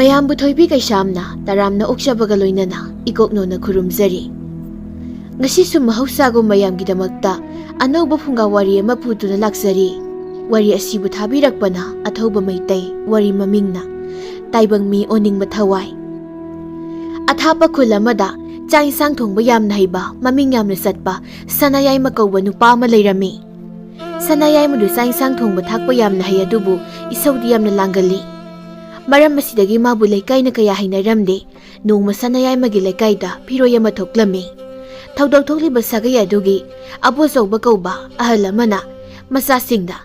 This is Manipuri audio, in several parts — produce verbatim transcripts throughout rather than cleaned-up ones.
ꯃꯌꯥꯝꯕꯨ ꯊꯣꯏꯕꯤ ꯀꯩꯁꯥꯝꯅ ꯇꯔꯥꯝꯅ ꯑꯣꯛꯆꯕꯒ ꯂꯣꯏꯅꯅ ꯏꯀꯣꯛꯅꯣꯅ ꯈꯨꯔꯨꯝꯖꯔꯤ꯫ ꯉꯁꯤꯁꯨ ꯃꯍꯧꯁꯥꯒꯨꯝ ꯃꯌꯥꯝꯒꯤꯗꯃꯛꯇ ꯑꯅꯧꯕ ꯐꯨꯡꯒꯥ ꯋꯥꯔꯤ ꯑꯃ ꯄꯨꯗꯨꯅ ꯂꯥꯛꯆꯔꯤ꯫ ꯋꯥꯔꯤ ꯑꯁꯤꯕꯨ ꯊꯥꯕꯤꯔꯛꯄꯅ ꯑꯊꯧꯕ ꯃꯩꯇꯩ, ꯋꯥꯔꯤ ꯃꯃꯤꯡꯅ ꯇꯥꯏꯕꯪ ꯃꯤ ꯑꯣꯟꯅꯤꯡꯕ ꯊꯋꯥꯏ꯫ ꯑꯊꯥꯞꯄ ꯈꯨꯜ ꯑꯃꯗ ꯆꯥꯛ ꯏꯟꯁꯥꯡ ꯊꯣꯡꯕ ꯌꯥꯝꯅ ꯍꯩꯕ, ꯃꯃꯤꯡ ꯌꯥꯝꯅ ꯆꯠꯄ ꯁꯅꯥꯌꯥꯏꯃ ꯀꯧꯕ ꯅꯨꯄꯥ ꯑꯃ ꯂꯩꯔꯝꯃꯤ꯫ ꯁꯅꯥꯌꯥꯏꯃꯗꯨ ꯆꯥꯛ ꯏꯟꯁꯥꯡ ꯊꯣꯡꯕ ꯊꯥꯛꯄ ꯌꯥꯝꯅ ꯍꯩ, ꯑꯗꯨꯕꯨ ꯏꯁꯧꯗꯤ ꯌꯥꯝꯅ ꯂꯥꯡꯒꯜꯂꯤ꯫ ꯃꯔꯝ ꯑꯁꯤꯗꯒꯤ ꯃꯥꯕꯨ ꯂꯩꯀꯥꯏꯅ ꯀꯌꯥ ꯍꯩꯅꯔꯝꯗꯦ꯫ ꯅꯣꯡꯃ ꯁꯅꯥꯌꯥꯏꯃꯒꯤ ꯂꯩꯀꯥꯏꯗ ꯐꯤꯔꯣꯏ ꯑꯃ ꯊꯣꯛꯂꯝꯃꯤ꯫ ꯊꯧꯗꯣꯛ ꯊꯣꯛꯂꯤꯕ ꯁꯥꯒꯩ ꯑꯗꯨꯒꯤ ꯑꯕꯣꯆꯧꯕ ꯀꯧꯕ ꯑꯍꯜ ꯑꯃꯅ ꯃꯆꯥꯁꯤꯡꯗ,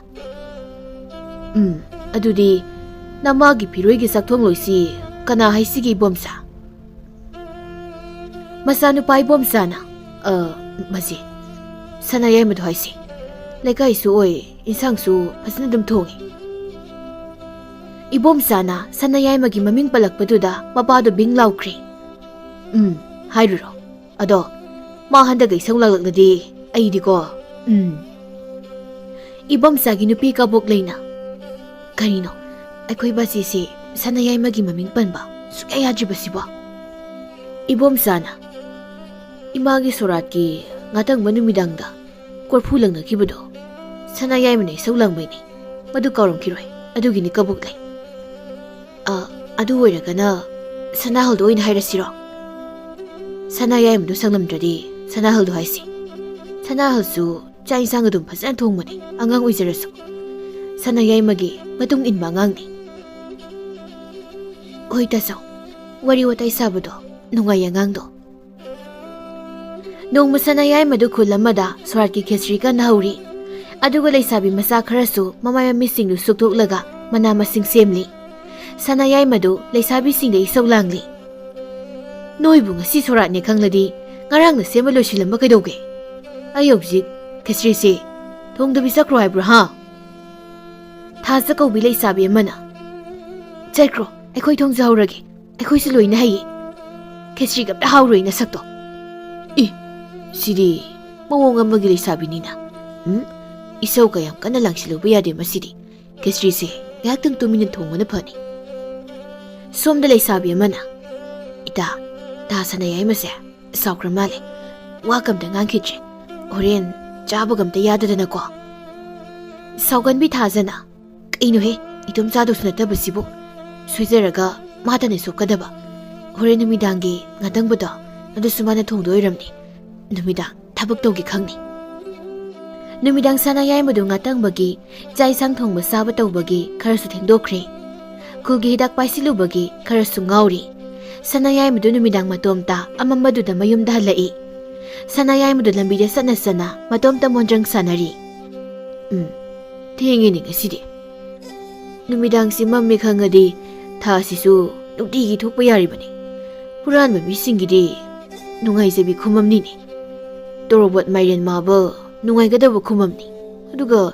"ꯎꯝ, ꯑꯗꯨꯗꯤ ꯅꯃꯥꯒꯤ ꯐꯤꯔꯣꯏꯒꯤ ꯆꯥꯛꯊꯣꯡꯂꯣꯏꯁꯤ ꯀꯅꯥ ꯍꯥꯏꯁꯤꯒꯦ, ꯏꯕꯣꯝꯆꯥ?" ꯃꯆꯥꯅꯨꯄꯥ ꯏꯕꯣꯝꯆꯥꯅ, "ꯑ, ꯃꯁꯤ ꯁꯅꯥꯌꯥꯏꯃꯗꯣ ꯍꯥꯏꯁꯤ꯫ ꯂꯩꯀꯥꯏꯁꯨ ꯑꯣꯏ, ꯏꯟꯁꯥꯡꯁꯨ ꯐꯖꯅ ꯑꯗꯨꯝ ꯊꯣꯡꯉꯤ꯫" ꯏꯕꯣꯝꯆꯥꯅ ꯁꯅꯥꯌꯥꯏꯃꯒꯤ ꯃꯃꯤꯡ ꯄꯜꯂꯛꯄꯗꯨꯗ ꯃꯄꯥꯗꯣ ꯕꯤꯡ ꯂꯥꯎꯈ꯭ꯔꯦ꯫ "ꯎꯝ, ꯍꯥꯏꯔꯨꯔꯣ꯫ ꯑꯗꯣ ꯃꯥ ꯍꯟꯗꯛ ꯏꯁꯧ ꯂꯥꯡꯂꯛꯂꯗꯤ ꯑꯩꯗꯤꯀꯣ, ꯎꯝ꯫" ꯏꯕꯣꯝꯆꯥꯒꯤ ꯅꯨꯄꯤ ꯀꯕꯣꯛ ꯂꯩꯅ, "ꯀꯔꯤꯅꯣ, ꯑꯩꯈꯣꯏ ꯕꯥꯆꯦꯁꯦ ꯁꯅꯥꯌꯥꯏꯃꯒꯤ ꯃꯃꯤꯡ ꯄꯟꯕ ꯁꯨꯛꯌꯥ ꯌꯥꯗ꯭ꯔꯤꯕꯁꯤꯕꯣ?" ꯏꯕꯣꯝꯆꯥꯅ, "ꯏꯃꯥꯒꯤ ꯁꯣꯔꯥꯠꯀꯤ ꯉꯥꯇꯪꯕ ꯅꯨꯃꯤꯗꯥꯡꯗ ꯀꯣꯔꯐꯨ ꯂꯪꯅꯈꯤꯕꯗꯣ ꯁꯅꯥꯌꯥꯏꯃꯅ ꯏꯁꯧ ꯂꯥꯡꯕꯩꯅꯤ꯫ ꯃꯗꯨ ꯀꯥꯎꯔꯝꯈꯤꯔꯣꯏ꯫ ꯑꯗꯨꯒꯤꯅꯤ ꯀꯕꯣꯛ ꯂꯩ꯫ ꯑ, ꯑꯗꯨ ꯑꯣꯏꯔꯒꯅ ꯁꯅꯥꯍꯜꯗꯣ ꯑꯣꯏꯅ ꯍꯥꯏꯔꯁꯤꯔꯣ? ꯁꯅꯥꯌꯥꯏꯃꯗꯣ ꯁꯪꯂꯝꯗ꯭ꯔꯗꯤ ꯁꯅꯥꯍꯜꯗꯣ ꯍꯥꯏꯁꯤ꯫ ꯁꯅꯥꯍꯜꯁꯨ ꯆꯥꯛ ꯏꯟꯁꯥꯡ ꯑꯗꯨꯝ ꯐꯖꯅ ꯊꯣꯡꯕꯅꯤ, ꯑꯉꯥꯡ ꯑꯣꯏꯖꯔꯁꯨ꯫ ꯁꯅꯥꯌꯥꯏꯃꯒꯤ ꯃꯇꯨꯡ ꯏꯟꯕ ꯑꯉꯥꯡꯅꯤ꯫" "ꯍꯣꯏ ꯇꯥꯆꯧ, ꯋꯥꯔꯤ ꯋꯥꯇꯥꯏ ꯁꯥꯕꯗꯣ ꯅꯨꯡꯉꯥꯏ ꯑꯉꯥꯡꯗꯣ꯫" ꯅꯣꯡꯃ ꯁꯅꯥꯌꯥꯏꯃꯗꯨ ꯈꯨꯜ ꯑꯃꯗ ꯁꯣꯔꯥꯠꯀꯤ ꯈꯦꯆ꯭ꯔꯤ ꯀꯟꯅ ꯍꯧꯔꯤ꯫ ꯑꯗꯨꯒ ꯂꯩꯁꯥꯕꯤ ꯃꯆꯥ ꯈꯔꯁꯨ ꯃꯃꯥꯏ ꯃꯃꯤꯠꯁꯤꯡꯗꯨ ꯁꯨꯛꯇꯣꯛꯂꯒ ꯃꯅꯥ ꯃꯁꯤꯡ ꯁꯦꯝꯂꯤ꯫ ꯁꯅꯥꯌꯥꯏꯃꯗꯨ ꯂꯩꯁꯥꯕꯤꯁꯤꯡꯗ ꯏꯁꯧ ꯂꯥꯡꯂꯤ꯫ "ꯅꯣꯏꯕꯨ ꯉꯁꯤ ꯁꯣꯔꯥꯠꯅꯦ ꯈꯪꯂꯗꯤ ꯉꯔꯥꯡꯅ ꯁꯦꯝꯕ ꯂꯣꯏꯁꯤꯜꯂꯝꯕ ꯀꯩꯗꯧꯒꯦ? ꯑꯩ ꯍꯧꯖꯤꯛ ꯈꯦꯆ꯭ꯔꯤꯁꯦ ꯊꯣꯡꯗꯕꯤ ꯆꯠꯈ꯭ꯔꯣ ꯍꯥꯏꯕ꯭ꯔꯣ, ꯍꯥ?" ꯊꯥ ꯆꯥꯛꯀꯧꯕꯤ ꯂꯩꯁꯥꯕꯤ ꯑꯃꯅ, "ꯆꯠꯈ꯭ꯔꯣ, ꯑꯩꯈꯣꯏ ꯊꯣꯡꯖꯍꯧꯔꯒꯦ꯫ ꯑꯩꯈꯣꯏꯁꯨ ꯂꯣꯏꯅ ꯍꯩꯌꯦ꯫ ꯈꯦꯆ꯭ꯔꯤꯒ ꯑꯝꯇ ꯍꯥꯎꯔꯣꯏ ꯅꯁꯛꯇꯣ꯫" "ꯏ, ꯁꯤꯗꯤ ꯃꯑꯣꯡ ꯑꯃꯒꯤ ꯂꯩꯁꯥꯕꯤꯅꯤꯅ꯫ ꯎꯝ, ꯏꯁꯧꯒ ꯌꯥꯝ ꯀꯟꯅ ꯂꯥꯡꯁꯤꯜꯂꯨꯕ ꯌꯥꯗꯦ ꯃꯁꯤꯗꯤ꯫ ꯈꯦꯆ꯭ꯔꯤꯁꯦ ꯉꯥꯏꯍꯥꯛꯇꯪ ꯇꯨꯃꯤꯟꯅ ꯊꯣꯡꯕꯅ ꯐꯅꯤ꯫" ꯁꯣꯝꯗ ꯂꯩꯁꯥꯕꯤ ꯑꯃꯅ, "ꯏꯇꯥ, ꯇꯥ ꯁꯅꯥꯌꯥꯏꯃꯁꯦ ꯁꯥꯎꯈ꯭ꯔ ꯃꯥꯜꯂꯦ꯫ ꯋꯥ ꯀꯝꯇ ꯉꯥꯡꯈꯤꯗ꯭ꯔꯦ꯫ ꯍꯣꯔꯦꯟ ꯆꯥꯕꯒ ꯑꯝꯇ ꯌꯥꯗꯗꯅꯀꯣ꯫" ꯁꯥꯎꯒꯟꯕꯤ ꯊꯥꯖꯅ, "ꯀꯩꯅꯣꯍꯦ, ꯏꯇꯣꯝ ꯆꯥꯗꯧꯁꯨ ꯅꯠꯇꯕꯁꯤꯕꯨ꯫ ꯁꯣꯏꯖꯔꯒ ꯃꯥꯇꯅ ꯁꯣꯛꯀꯗꯕ꯫ ꯍꯣꯔꯦꯟ ꯅꯨꯃꯤꯗꯥꯡꯒꯤ ꯉꯥꯇꯪꯕꯗꯣ ꯑꯗꯨꯁꯨ ꯃꯥꯅ ꯊꯣꯡꯗꯣꯏ ꯑꯣꯏꯔꯝꯅꯤ꯫ ꯅꯨꯃꯤꯗꯥꯡ ꯊꯕꯛ ꯇꯧꯒꯦ ꯈꯪꯅꯤ꯫" ꯅꯨꯃꯤꯗꯥꯡ ꯁꯅꯥꯌꯥꯏꯃꯗꯨ ꯉꯥꯇꯪꯕꯒꯤ ꯆꯥꯛ ꯏꯟꯁꯥꯡ ꯊꯣꯡꯕ ꯆꯥꯕ ꯇꯧꯕꯒꯤ ꯈꯔꯁꯨ ꯊꯦꯡꯗꯣꯛꯈ꯭ꯔꯦ꯫ ꯈꯨꯜꯒꯤ ꯍꯤꯗꯥꯛ ꯄꯥꯏꯁꯤꯜꯂꯨꯕꯒꯤ ꯈꯔꯁꯨ ꯉꯥꯎꯔꯤ꯫ ꯁꯅꯥꯌꯥꯏꯃꯗꯨ ꯅꯨꯃꯤꯗꯥꯡ ꯃꯇꯣꯝꯇ ꯑꯃꯝꯕꯗꯨꯗ ꯃꯌꯨꯝꯗ ꯍꯜꯂꯛꯏ꯫ ꯁꯅꯥꯌꯥꯏꯃꯗꯨ ꯂꯝꯕꯤꯗ ꯆꯠꯅ ꯆꯠꯅ ꯃꯇꯣꯝꯇ ꯃꯣꯟꯗ꯭ꯔꯪ ꯁꯥꯟꯅꯔꯤ꯫ "ꯎꯝ, ꯊꯦꯡꯉꯦꯅꯦ ꯉꯁꯤꯗꯤ꯫ ꯅꯨꯃꯤꯗꯥꯡꯁꯤ ꯃꯝꯃꯦ ꯈꯪꯉꯗꯤ ꯊꯥꯁꯤꯁꯨ ꯅꯨꯡꯇꯤꯒꯤ ꯊꯣꯛꯄ ꯌꯥꯔꯤꯕꯅꯤ꯫ ꯍꯨꯔꯥꯟꯕ ꯃꯤꯁꯤꯡꯒꯤꯗꯤ ꯅꯨꯡꯉꯥꯏꯖꯕꯤ ꯈꯨꯃꯝꯅꯤꯅꯦ꯫ ꯇꯣꯔꯣꯕꯣꯠ ꯃꯥꯏꯔꯦꯟ ꯃꯥꯕ ꯅꯨꯡꯉꯥꯏꯒꯗꯕ ꯈꯨꯃꯝꯅꯤ꯫ ꯑꯗꯨꯒ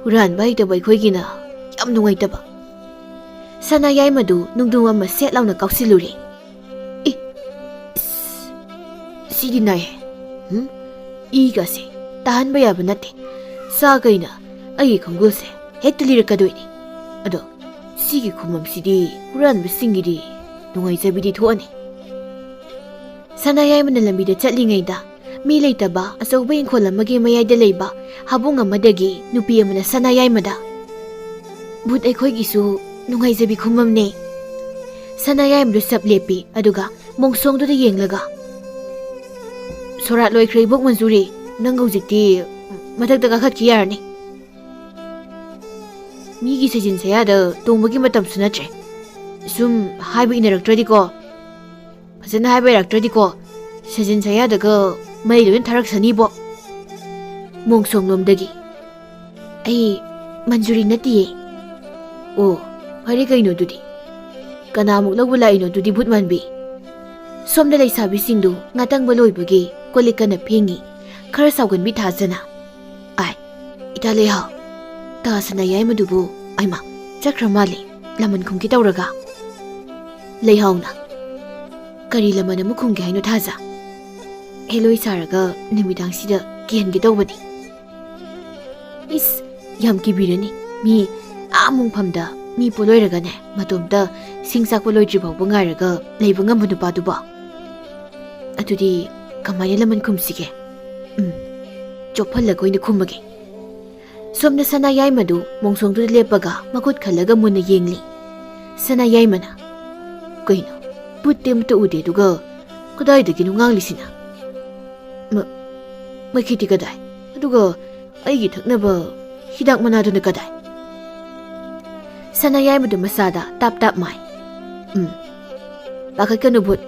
ꯍꯨꯔꯥꯟꯕ ꯍꯩꯇꯕ ꯑꯩꯈꯣꯏꯒꯤꯅ ꯌꯥꯝ ꯅꯨꯡꯉꯥꯏꯇꯕ꯫" ꯁꯅꯥꯌꯥꯏꯃꯗꯨ ꯅꯨꯡꯗꯨꯝ ꯑꯃ ꯁꯦꯠ ꯂꯥꯎꯅ ꯀꯥꯎꯁꯤꯜꯂꯨꯔꯦ꯫ "ꯑꯦ, ꯏꯁ, ꯁꯤꯗꯤ ꯅꯥꯏꯍꯦ꯫ ꯎꯝ? ꯏꯒꯁꯦ ꯇꯥꯍꯟꯕ ꯌꯥꯕ ꯅꯠꯇꯦ꯫ ꯁꯥ ꯀꯩꯅ ꯑꯩꯒꯤ ꯈꯣꯡꯒꯨꯜꯁꯦ ꯍꯦꯛꯇ ꯂꯤꯔꯛꯀꯗꯣꯏꯅꯤ꯫ ꯑꯗꯣ ꯁꯤꯒꯤ ꯈꯨꯃꯝꯁꯤꯗꯤ ꯍꯨꯔꯥꯟꯕꯁꯤꯡꯒꯤꯗꯤ ꯅꯨꯡꯉꯥꯏꯖꯕꯤꯗꯤ ꯊꯣꯛꯑꯅꯤ꯫" ꯁꯅꯥꯌꯥꯏꯃꯅ ꯂꯝꯕꯤꯗ ꯆꯠꯂꯤꯉꯩꯗ ꯃꯤ ꯂꯩꯇꯕ ꯑꯆꯧꯕ ꯏꯪꯈꯣꯜ ꯑꯃꯒꯤ ꯃꯌꯥꯏꯗ ꯂꯩꯕ ꯍꯥꯕꯨꯡ ꯑꯃꯗꯒꯤ ꯅꯨꯄꯤ ꯑꯃꯅ ꯁꯅꯥꯌꯥꯏꯃꯗ, "ꯚꯨꯠ ꯑꯩꯈꯣꯏꯒꯤꯁꯨ ꯅꯨꯡꯉꯥꯏꯖꯕꯤ ꯈꯨꯃꯝꯅꯦ꯫" ꯁꯅꯥꯌꯥꯏꯃꯗꯨ ꯆꯞ ꯂꯦꯞꯄꯤ, ꯑꯗꯨꯒ ꯃꯣꯡꯁꯣꯡꯗꯨꯗ ꯌꯦꯡꯂꯒ, "ꯁꯣꯔꯥꯠ ꯂꯣꯏꯈ꯭ꯔꯦ, ꯏꯕꯣꯛ ꯃꯟꯖꯨꯔꯤ꯫ ꯅꯪ ꯍꯧꯖꯤꯛꯇꯤ ꯃꯊꯛꯇ ꯀꯥꯈꯠꯈꯤ ꯌꯥꯔꯅꯤ꯫ ꯃꯤꯒꯤ ꯁꯩꯖꯤꯟ ꯁꯌꯥꯗ ꯇꯣꯡꯕꯒꯤ ꯃꯇꯝꯁꯨ ꯅꯠꯇ꯭ꯔꯦ꯫ ꯁꯨꯝ ꯍꯥꯏꯕ ꯏꯟꯅꯔꯛꯇ꯭ꯔꯗꯤꯀꯣ, ꯐꯖꯅ ꯍꯥꯏꯕ ꯌꯥꯔꯛꯇ꯭ꯔꯗꯤꯀꯣ, ꯁꯩꯖꯤꯟ ꯁꯌꯥꯗꯒ ꯃꯩ ꯂꯣꯏꯅ ꯊꯥꯔꯛꯁꯅꯤꯕꯣ꯫" ꯃꯣꯡꯁꯣꯡꯂꯣꯝꯗꯒꯤ, "ꯑꯩ ꯃꯟꯖꯨꯔꯤ ꯅꯠꯇꯤꯌꯦ꯫" "ꯑꯣ, ꯐꯔꯦ ꯀꯩꯅꯣ ꯑꯗꯨꯗꯤ꯫ ꯀꯅꯥꯃꯨꯛ ꯂꯧꯕ ꯂꯥꯛꯏꯅꯣ ꯑꯗꯨꯗꯤ, ꯚꯨꯠ ꯃꯥꯟꯕꯤ?" ꯁꯣꯝꯗ ꯂꯩꯁꯥꯕꯤꯁꯤꯡꯗꯨ ꯉꯥꯇꯪꯕ ꯂꯣꯏꯕꯒꯤ ꯀꯣꯜ ꯂꯤꯛ ꯀꯟꯅ ꯐꯦꯡꯉꯤ꯫ ꯈꯔ ꯁꯥꯎꯒꯟꯕꯤ ꯊꯥꯖꯅ, "ꯑꯥꯏ, ꯏꯇꯥ ꯂꯩꯍꯥꯎ, ꯇꯥ ꯁꯅꯥꯌꯥꯏꯃꯗꯨꯕꯨ, ꯑꯩꯃ, ꯆꯠꯈ꯭ꯔ ꯃꯥꯜꯂꯦ, ꯂꯃꯟ ꯈꯨꯝꯒꯦ ꯇꯧꯔꯒ꯫" ꯂꯩꯍꯥꯎꯅ, "ꯀꯔꯤ ꯂꯃꯟ ꯑꯃ ꯈꯨꯝꯒꯦ ꯍꯥꯏꯅꯣ ꯊꯥꯖ? ꯍꯦꯂꯣꯏ ꯁꯥꯔꯒ ꯅꯨꯃꯤꯗꯥꯡꯁꯤꯗ ꯀꯤꯍꯟꯒꯦ ꯇꯧꯕꯅꯤ꯫" "ꯏꯁ, ꯌꯥꯝ ꯀꯤꯕꯤꯔꯅꯤ꯫ ꯃꯤ ꯑꯥ ꯃꯣꯡꯐꯝꯗ ꯃꯤ ꯄꯣꯂꯣꯏꯔꯒꯅꯦ, ꯃꯇꯣꯝꯇ ꯁꯤꯡ ꯆꯥꯛꯄ ꯂꯣꯏꯗ꯭ꯔꯤ ꯐꯥꯎꯕ ꯉꯥꯏꯔꯒ ꯂꯩꯕ ꯉꯝꯕ ꯅꯨꯄꯥꯗꯨꯕꯣ? ꯑꯗꯨꯗꯤ ꯀꯃꯥꯏꯅ ꯂꯃꯟ ꯈꯨꯝꯁꯤꯒꯦ? ꯎꯝ, ꯆꯣꯞꯍꯜꯂꯒ ꯑꯣꯏꯅ ꯈꯨꯝꯃꯒꯦ꯫ ꯁꯣꯝꯗ ꯁꯅꯥ ꯌꯥꯏꯃꯗꯨ ꯃꯣꯡꯁꯣꯡꯗꯨꯗ ꯂꯦꯞꯄꯒ ꯃꯈꯨꯠ ꯈꯜꯂꯒ ꯃꯨꯟꯅ ꯌꯦꯡꯂꯤ꯫ ꯁꯅꯥ ꯌꯥꯏꯃꯅ, "ꯀꯩꯅꯣ, ꯕꯨꯠꯇꯤ ꯑꯃꯠꯇ ꯎꯗꯦ, ꯑꯗꯨꯒ ꯀꯗꯥꯏꯗꯒꯤꯅꯣ ꯉꯥꯡꯂꯤꯁꯤꯅ? ꯃ-, ꯃꯩꯈꯦꯠꯇꯤ ꯀꯗꯥꯏ? ꯑꯗꯨꯒ ꯑꯩꯒꯤ ꯊꯛꯅꯕ ꯍꯤꯗꯥꯛ ꯃꯅꯥꯗꯨꯅ ꯀꯗꯥꯏ?" ꯁꯅꯥ ꯌꯥꯏꯃꯗꯨ ꯃꯁꯥꯗ ꯇꯥꯞ ꯇꯥꯞ ꯃꯥꯏ꯫ "ꯎꯝ, ꯄꯥꯈꯠꯀꯅꯨ ꯚꯨꯠ,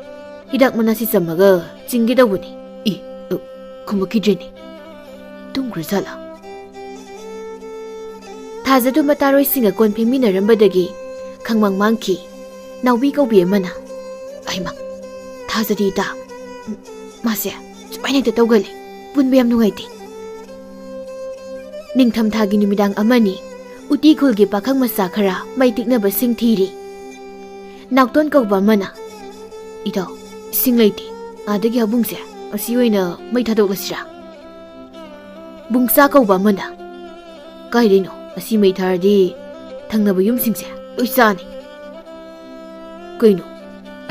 ꯍꯤꯗꯥꯛ ꯃꯅꯥꯁꯤ ꯆꯝꯃꯒ ꯆꯤꯡꯒꯦ ꯇꯧꯕꯅꯤ꯫ ꯏ, ꯑ, ꯈꯨꯝꯃꯛꯈꯤꯗ꯭ꯔꯦꯅꯦ꯫ ꯇꯨꯝꯈ꯭ꯔꯖꯥꯠꯂꯥ?" ꯊꯥꯖꯗꯨ ꯃꯇꯥꯔꯣꯏꯁꯤꯡꯒ ꯀꯣꯟ ꯐꯦꯡꯃꯤꯟꯅꯔꯝꯕꯗꯒꯤ ꯈꯪꯃꯥꯡ ꯃꯥꯡꯈꯤ꯫ ꯅꯥꯎꯕꯤ ꯀꯧꯕꯤ ꯑꯃꯅ, "ꯑꯩꯃ, ꯊꯥꯖꯗꯤ ꯏꯇꯥ, ꯃꯥꯁꯦ ꯁꯨꯃꯥꯏꯅ ꯍꯦꯛꯇ ꯇꯧꯒꯜꯂꯤ꯫ ꯄꯨꯟꯕ ꯌꯥꯝ ꯅꯨꯡꯉꯥꯏꯇꯦ꯫" ꯅꯤꯡꯊꯝꯊꯥꯒꯤ ꯅꯨꯃꯤꯗꯥꯡ ꯑꯃꯅꯤ꯫ ꯎꯇꯤ ꯈꯨꯜꯒꯤ ꯄꯥꯈꯪ ꯃꯆꯥ ꯈꯔ ꯃꯩ ꯇꯤꯛꯅꯕꯁꯤꯡ ꯊꯤꯔꯤ꯫ ꯅꯥꯎꯇꯣꯟ ꯀꯧꯕ ꯑꯃꯅ, "ꯏꯇꯥꯎ, ꯏꯁꯤꯡ ꯂꯩꯇꯦ꯫ ꯑꯥꯗꯒꯤ ꯍꯥꯕꯨꯡꯁꯦ ꯑꯁꯤ ꯑꯣꯏꯅ ꯃꯩ ꯊꯥꯗꯣꯛꯂꯁꯤꯔꯥ?" ꯕꯨꯡꯆꯥ ꯀꯧꯕ ꯑꯃꯅ, "ꯀꯥꯏꯗꯩꯅꯣ? ꯑꯁꯤ ꯃꯩ ꯊꯥꯔꯗꯤ ꯊꯪꯅꯕ ꯌꯨꯝꯁꯤꯡꯁꯦ ꯂꯣꯏ ꯆꯥꯅꯤ꯫" "ꯀꯩꯅꯣ?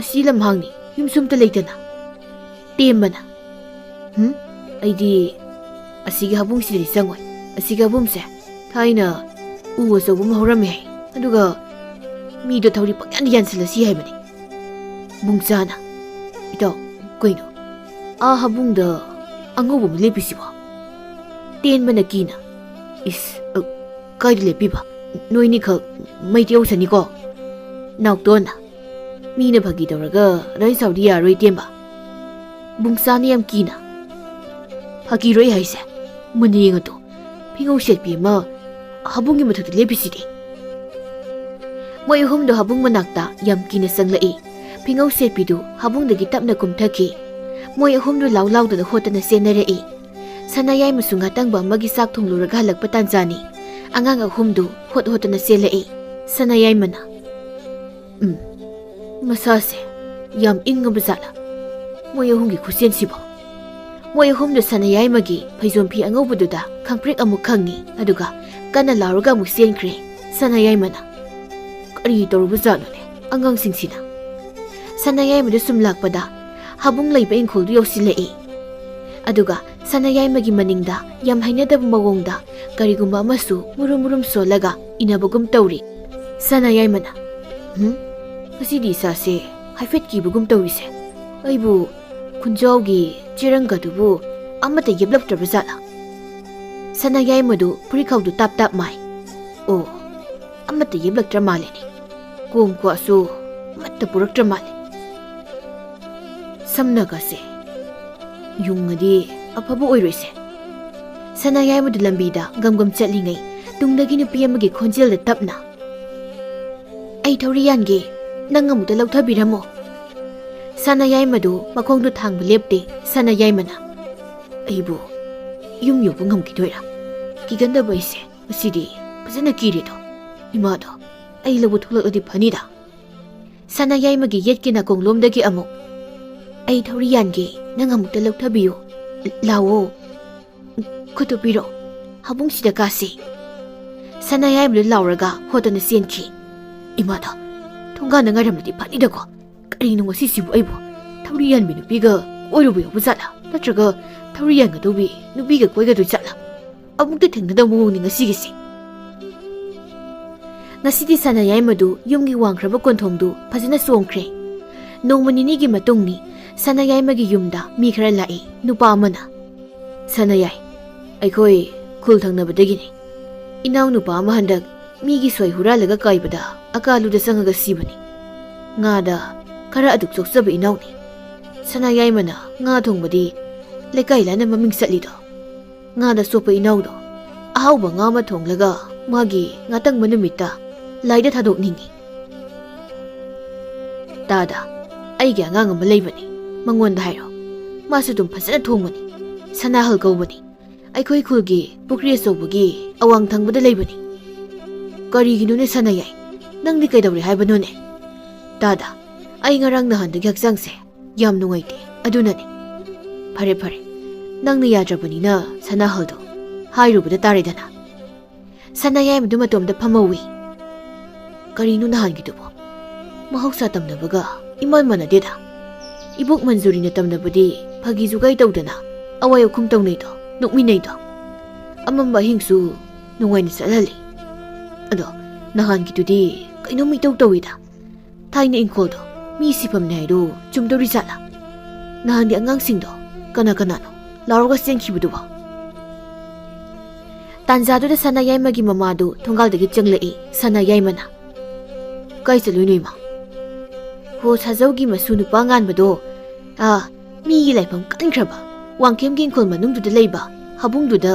ꯑꯁꯤ ꯂꯝꯍꯥꯡꯅꯤ, ꯌꯨꯝꯁꯨ ꯑꯝꯇ ꯂꯩꯇꯅ꯫" ꯇꯦꯝꯕꯅ, "ꯍꯨꯝ? ꯑꯩꯗꯤ ꯑꯁꯤꯒꯤ ꯍꯥꯕꯨꯡꯁꯤꯗꯗꯤ ꯆꯪꯉꯣꯏ꯫ ꯑꯁꯤꯒꯤ ꯍꯥꯕꯨꯡꯁꯦ ꯊꯥꯏꯅ ꯎ ꯑꯆꯧꯕ ꯑꯃ ꯍꯧꯔꯝꯃꯦ ꯍꯥꯏ꯫ ꯑꯗꯨꯒ ꯃꯤꯗꯣ ꯊꯧꯔꯤ ꯄꯪꯌꯥꯟꯗ ꯌꯥꯟꯁꯤꯜꯂꯁꯤ ꯍꯥꯏꯕꯅꯤ꯫" ꯕꯨꯡꯆꯥꯅ, "ꯏꯇꯥꯎ, ꯀꯩꯅꯣ? ꯑꯥ ꯍꯥꯕꯨꯡꯗ ꯑꯉꯧꯕ ꯑꯃ ꯂꯦꯞꯄꯤꯁꯤꯕꯣ?" ꯇꯦꯟꯕꯅ ꯀꯤꯅ, "ꯏꯁ, ꯑ, ꯀꯥꯏꯗ ꯂꯦꯞꯄꯤꯕ? ꯅꯣꯏꯅꯤꯈꯛ ꯃꯩ ꯇꯤꯍꯧꯁꯅꯤꯀꯣ꯫" ꯅꯥꯎꯇꯣꯟꯅ, "ꯃꯤꯅ ꯐꯥꯒꯤ ꯇꯧꯔꯒ ꯑꯗꯨꯃꯥꯏꯅ ꯁꯥꯎꯗꯤ ꯌꯥꯔꯣꯏ, ꯇꯦꯝꯕ꯫" ꯕꯨꯡꯆꯥꯅ ꯌꯥꯝ ꯀꯤꯅ, "ꯐꯥꯒꯤꯔꯣꯏ ꯍꯥꯏꯁꯦ꯫ ꯃꯨꯟꯅ ꯌꯦꯡꯉꯨꯇꯣ, ꯐꯤꯉꯧ ꯁꯦꯠꯄꯤ ꯑꯃ ꯍꯥꯕꯨꯡꯒꯤ ꯃꯊꯛꯇ ꯂꯦꯞꯄꯤꯁꯤꯗꯤ꯫" ꯃꯣꯏ ꯑꯍꯨꯝꯗꯣ ꯍꯥꯕꯨꯡ ꯃꯅꯥꯛꯇ ꯌꯥꯝ ꯀꯤꯅ ꯆꯪꯂꯛꯏ꯫ ꯐꯤꯉꯧ ꯁꯦꯠꯄꯤꯗꯨ ꯍꯥꯕꯨꯡꯗꯒꯤ ꯇꯞꯅ ꯀꯨꯝꯊꯈꯤ꯫ ꯃꯣꯏ ꯑꯍꯨꯝꯗꯨ ꯂꯥꯎ ꯂꯥꯎꯗꯅ ꯍꯣꯠꯇꯅ ꯆꯦꯟꯅꯔꯛꯏ꯫ ꯁꯅꯥꯌꯥꯏꯃꯁꯨ ꯉꯥꯇꯪꯕ ꯑꯃꯒꯤ ꯆꯥꯛ ꯊꯣꯡꯂꯨꯔꯒ ꯍꯜꯂꯛꯄ ꯇꯥꯟꯖꯥꯅꯤ꯫ ꯑꯉꯥꯡ ꯑꯍꯨꯝꯗꯨ ꯍꯣꯠ ꯍꯣꯠꯇꯅ ꯆꯦꯜꯂꯛꯏ꯫ ꯁꯅꯥꯌꯥꯏꯃꯅ, "ꯎꯝ, ꯃꯁꯥꯁꯦ ꯌꯥꯝ ꯏꯪꯉꯕ ꯖꯥꯠꯂꯥ, ꯃꯣꯏ ꯑꯍꯨꯝꯒꯤ ꯈꯨꯠꯆꯦꯟꯁꯤꯕꯣ?" ꯃꯣꯏ ꯑꯍꯨꯝꯗꯨ ꯁꯅꯥꯌꯥꯏꯃꯒꯤ ꯐꯩꯖꯣꯝ ꯐꯤ ꯑꯉꯧꯕꯗꯨꯗ ꯈꯪꯄ꯭ꯔꯦꯛ ꯑꯃꯨꯛ ꯈꯪꯉꯤ, ꯑꯗꯨꯒ ꯀꯟꯅ ꯂꯥꯎꯔꯒ ꯑꯃꯨꯛ ꯆꯦꯟꯈ꯭ꯔꯦ꯫ ꯁꯅꯥꯌꯥꯏꯃꯅ, ꯀꯔꯤ ꯇꯧꯔꯨꯕꯖꯥꯠꯅꯣꯅꯦ ꯑꯉꯥꯡꯁꯤꯡꯁꯤꯅ? ꯁꯅꯥꯌꯥꯏꯃꯗꯨ ꯁꯨꯝ ꯂꯥꯛꯄꯗ ꯍꯥꯕꯨꯡ ꯂꯩꯕ ꯏꯪꯈꯣꯜꯗꯨ ꯌꯧꯁꯤꯜꯂꯛꯏ꯫ ꯑꯗꯨꯒ ꯁꯅꯥꯌꯥꯏꯃꯒꯤ ꯃꯅꯤꯡꯗ ꯌꯥꯝ ꯍꯩꯅꯗꯕ ꯃꯑꯣꯡꯗ ꯀꯔꯤꯒꯨꯝꯕ ꯑꯃꯁꯨ ꯃꯨꯔꯨꯝ ꯃꯨꯔꯨꯝ ꯁꯣꯜꯂꯒ ꯏꯟꯅꯕꯒꯨꯝ ꯇꯧꯔꯤ꯫ ꯁꯅꯥꯌꯥꯏꯃꯅ, "ꯍꯨꯝ? ꯉꯁꯤꯗꯤ ꯏꯁꯥꯁꯦ ꯍꯥꯏꯐꯦꯠ ꯀꯤꯕꯒꯨꯝ ꯇꯧꯔꯤꯁꯦ꯫ ꯑꯩꯕꯨ ꯈꯨꯟꯖꯥꯎꯒꯤ ꯆꯦꯔꯪꯒꯗꯨꯕꯨ ꯑꯃꯠꯇ ꯌꯦꯞꯂꯛꯇ꯭ꯔꯕ ꯖꯥꯠꯂꯥ?" ꯁꯅꯥꯌꯥꯏꯃꯗꯨ ꯐꯨꯔꯤꯠꯈꯥꯎꯗꯨ ꯇꯥꯞ ꯇꯥꯞ ꯃꯥꯏ꯫ "ꯑꯣ, ꯑꯃꯠꯇ ꯌꯦꯞꯂꯛꯇ꯭ꯔ ꯃꯥꯜꯂꯦꯅꯦ꯫ ꯀꯣꯝ ꯀ꯭ꯋꯥꯁꯨ ꯑꯃꯠꯇ ꯄꯨꯔꯛꯇ꯭ꯔ ꯃꯥꯜꯂꯦ꯫ ꯁꯝꯅꯒꯁꯦ ꯌꯨꯡꯉꯗꯤ ꯑꯐꯕ ꯑꯣꯏꯔꯣꯏꯁꯦ꯫" ꯁꯅꯥꯌꯥꯏꯃꯗꯨ ꯂꯝꯕꯤꯗ ꯒꯝ ꯒꯝ ꯆꯠꯂꯤꯉꯩ ꯇꯨꯡꯗꯒꯤ ꯅꯨꯄꯤ ꯑꯃꯒꯤ ꯈꯣꯟꯖꯦꯜꯗ ꯇꯞꯅ, "ꯑꯩ ꯊꯧꯔꯤ ꯌꯥꯟꯒꯦ, ꯅꯪ ꯑꯃꯨꯛꯇ ꯂꯧꯊꯕꯤꯔꯝꯃꯣ꯫" ꯁꯅꯥꯌꯥꯏꯃꯗꯨ ꯃꯈꯣꯡꯗꯨ ꯊꯥꯡꯕ ꯂꯦꯞꯇꯦ꯫ ꯁꯅꯥꯌꯥꯏꯃꯅ, "ꯑꯩꯕꯨ ꯌꯨꯝ ꯌꯧꯕ ꯉꯝꯈꯤꯗꯣꯏꯔꯥ? ꯀꯤꯒꯟꯗꯕ ꯑꯩꯁꯦ ꯉꯁꯤꯗꯤ ꯐꯖꯅ ꯀꯤꯔꯦꯗꯣ꯫ ꯏꯃꯥꯗꯣ ꯑꯩ ꯂꯧꯕ ꯊꯣꯛꯂꯛꯂꯗꯤ ꯐꯅꯤꯗ꯫" ꯁꯅꯥꯌꯥꯏꯃꯒꯤ ꯌꯦꯠꯀꯤ ꯅꯥꯀꯣꯡꯂꯣꯝꯗꯒꯤ ꯑꯃꯨꯛ, "ꯑꯩ ꯊꯧꯔꯤ ꯌꯥꯟꯒꯦ, ꯅꯪ ꯑꯃꯨꯛꯇ ꯂꯧꯊꯕꯤꯌꯨ꯫ ꯂꯥꯛꯑꯣ꯫ ꯈꯨꯠꯇꯨ ꯄꯤꯔꯣ꯫ ꯍꯥꯕꯨꯡꯁꯤꯗ ꯀꯥꯁꯤ꯫" ꯁꯅꯥꯌꯥꯏꯃꯗꯨ ꯂꯥꯎꯔꯒ ꯍꯣꯠꯇꯅ ꯆꯦꯟꯈꯤ꯫ "ꯏꯃꯥꯗꯣ ꯊꯣꯡꯒꯥꯟꯗ ꯉꯥꯏꯔꯝꯂꯗꯤ ꯐꯅꯤꯗꯀꯣ꯫ ꯀꯔꯤꯅꯣ ꯉꯁꯤꯁꯤꯕꯨ ꯑꯩꯕꯨ ꯊꯧꯔꯤ ꯌꯥꯟꯕꯤ ꯅꯨꯄꯤꯒ ꯀꯣꯏꯔꯨꯕ ꯌꯥꯎꯕ ꯖꯥꯠꯂꯥ? ꯅꯠꯇ꯭ꯔꯒ ꯊꯧꯔꯤ ꯌꯥꯟꯒꯗꯧꯕꯤ ꯅꯨꯄꯤꯒ ꯀꯣꯏꯒꯗꯣꯏ ꯖꯥꯠꯂꯥ? ꯑꯃꯨꯛꯇ ꯊꯦꯡꯅꯗꯕ ꯃꯑꯣꯡꯅꯤ ꯉꯁꯤꯒꯤꯁꯤ꯫" ꯉꯁꯤꯗꯤ ꯁꯅꯥꯌꯥꯏꯃꯗꯨ ꯌꯨꯝꯒꯤ ꯋꯥꯡꯈ꯭ꯔꯕ ꯀꯣꯟꯊꯣꯡꯗꯨ ꯐꯖꯅ ꯆꯣꯡꯈ꯭ꯔꯦ꯫ ꯅꯣꯡꯃ ꯅꯤꯅꯤꯒꯤ ꯃꯇꯨꯡꯅꯤ꯫ ꯁꯅꯥꯌꯥꯏꯃꯒꯤ ꯌꯨꯝꯗ ꯃꯤ ꯈꯔ ꯂꯥꯛꯏ꯫ ꯅꯨꯄꯥ ꯑꯃꯅ, "ꯁꯅꯥꯌꯥꯏ, ꯑꯩꯈꯣꯏ ꯈꯨꯜ ꯊꯪꯅꯕꯗꯒꯤꯅꯤ꯫ ꯏꯅꯥꯎꯅꯨꯄꯥ ꯑꯃ ꯍꯟꯗꯛ ꯃꯤꯒꯤ ꯁꯣꯏ ꯍꯨꯔꯥꯜꯂꯒ ꯀꯥꯏꯕꯗ ꯑꯀꯥꯂꯨꯗ ꯆꯪꯉꯒ ꯁꯤꯕꯅꯤ꯫ ꯉꯥꯗ ꯈꯔ ꯑꯗꯨꯛ ꯆꯣꯛꯆꯕ ꯏꯅꯥꯎꯅꯤ꯫ ꯁꯅꯥꯌꯥꯏꯃꯅ ꯉꯥ ꯊꯣꯡꯕꯗꯤ ꯂꯩꯀꯥꯏ ꯂꯥꯟꯅ ꯃꯃꯤꯡ ꯆꯠꯂꯤꯗꯣ꯫ ꯉꯥꯗ ꯆꯣꯞꯄ ꯏꯅꯥꯎꯗꯣ ꯑꯍꯥꯎꯕ ꯉꯥ ꯑꯃ ꯊꯣꯡꯂꯒ ꯃꯥꯒꯤ ꯉꯥꯇꯪꯕ ꯅꯨꯃꯤꯠꯇ ꯂꯥꯏꯗ ꯊꯥꯗꯣꯛꯅꯤꯡꯉꯤ꯫" "ꯇꯥꯗ, ꯑꯩꯒꯤ ꯑꯉꯥꯡ ꯑꯃ ꯂꯩꯕꯅꯤ, ꯃꯉꯣꯟꯗ ꯍꯥꯏꯔꯣ꯫ ꯃꯥꯁꯨ ꯑꯗꯨꯝ ꯐꯖꯅ ꯊꯣꯡꯕꯅꯤ꯫ ꯁꯅꯥꯍꯜ ꯀꯧꯕꯅꯤ꯫ ꯑꯩꯈꯣꯏ ꯈꯨꯜꯒꯤ ꯄꯨꯈ꯭ꯔꯤ ꯑꯆꯧꯕꯒꯤ ꯑꯋꯥꯡ ꯊꯪꯕꯗ ꯂꯩꯕꯅꯤ꯫" "ꯀꯔꯤꯒꯤꯅꯣꯅꯦ ꯁꯅꯥꯌꯥꯏ? ꯅꯪꯗꯤ ꯀꯩꯗꯧꯔꯦ ꯍꯥꯏꯕꯅꯣꯅꯦ?" "ꯇꯥꯗ, ꯑꯩ ꯉꯔꯥꯡ ꯅꯍꯥꯟꯗꯒꯤ ꯍꯛꯆꯥꯡꯁꯦ ꯌꯥꯝ ꯅꯨꯡꯉꯥꯏꯇꯦ, ꯑꯗꯨꯅꯅꯦ꯫" "ꯐꯔꯦ, ꯐꯔꯦ, ꯅꯪꯅ ꯌꯥꯗ꯭ꯔꯕꯅꯤꯅ ꯁꯅꯥꯍꯜꯗꯣ ꯍꯥꯏꯔꯨꯕꯗ ꯇꯥꯔꯦꯗꯅ꯫" ꯁꯅꯥꯌꯥꯏꯃꯗꯨ ꯃꯇꯣꯝꯗ ꯐꯝꯍꯧꯏ꯫ ꯀꯔꯤꯅꯣ ꯅꯍꯥꯟꯒꯤꯗꯨꯕꯣ? ꯃꯍꯧꯁꯥ ꯇꯝꯅꯕꯒ ꯏꯃꯥꯟ ꯃꯥꯟꯅꯗꯦꯗ꯫ ꯏꯕꯣꯛ ꯃꯟꯖꯨꯔꯤꯅ ꯇꯝꯅꯕꯗꯤ ꯐꯥꯒꯤ ꯖꯨꯒꯥꯏ ꯇꯧꯗꯅ ꯑꯋꯥꯏ ꯑꯈꯨꯝ ꯇꯧꯅꯩꯗꯣ, ꯅꯣꯛꯃꯤꯟꯅꯩꯗꯣ꯫ ꯑꯃꯝꯕ ꯑꯍꯤꯡꯁꯨ ꯅꯨꯡꯉꯥꯏꯅ ꯆꯠꯍꯜꯂꯤ꯫ ꯑꯗꯣ ꯅꯍꯥꯟꯒꯤꯗꯨꯗꯤ ꯀꯩꯅꯣꯝ ꯏꯇꯧ ꯇꯧꯏꯗ꯫ ꯊꯥꯏꯅ ꯏꯪꯈꯣꯜꯗꯣ ꯃꯤ ꯁꯤꯐꯝꯅꯦ ꯍꯥꯏꯗꯣ ꯆꯨꯝꯗꯧꯔꯤ ꯖꯥꯠꯂꯥ? ꯅꯍꯥꯟꯒꯤ ꯑꯉꯥꯡꯁꯤꯡꯗꯣ ꯀꯅꯥ ꯀꯅꯥꯅꯣ ꯂꯥꯎꯔꯒ ꯆꯦꯟꯈꯤꯕꯗꯨꯕꯣ? ꯇꯥꯟꯖꯥꯗꯨꯗ ꯁꯅꯥ ꯌꯥꯏꯃꯒꯤ ꯃꯃꯥꯗꯨ ꯊꯣꯡꯒꯥꯜꯗꯒꯤ ꯆꯪꯂꯛꯏ꯫ ꯁꯅꯥ ꯌꯥꯏꯃꯅ, "ꯀꯥꯏ ꯆꯠꯂꯨꯏꯅꯣ ꯏꯃꯥ?" "ꯍꯣ, ꯁꯥꯖꯧꯒꯤ ꯃꯁꯨ ꯅꯨꯄꯥ ꯉꯥꯟꯕꯗꯣ, ꯑꯥ, ꯃꯤꯒꯤ ꯂꯥꯏꯐꯝ ꯀꯟꯈ꯭ꯔꯕ ꯋꯥꯡꯈꯦꯝꯒꯤ ꯏꯪꯈꯣꯜ ꯃꯅꯨꯡꯗꯨꯗ ꯂꯩꯕ ꯍꯥꯕꯨꯡꯗꯨꯗ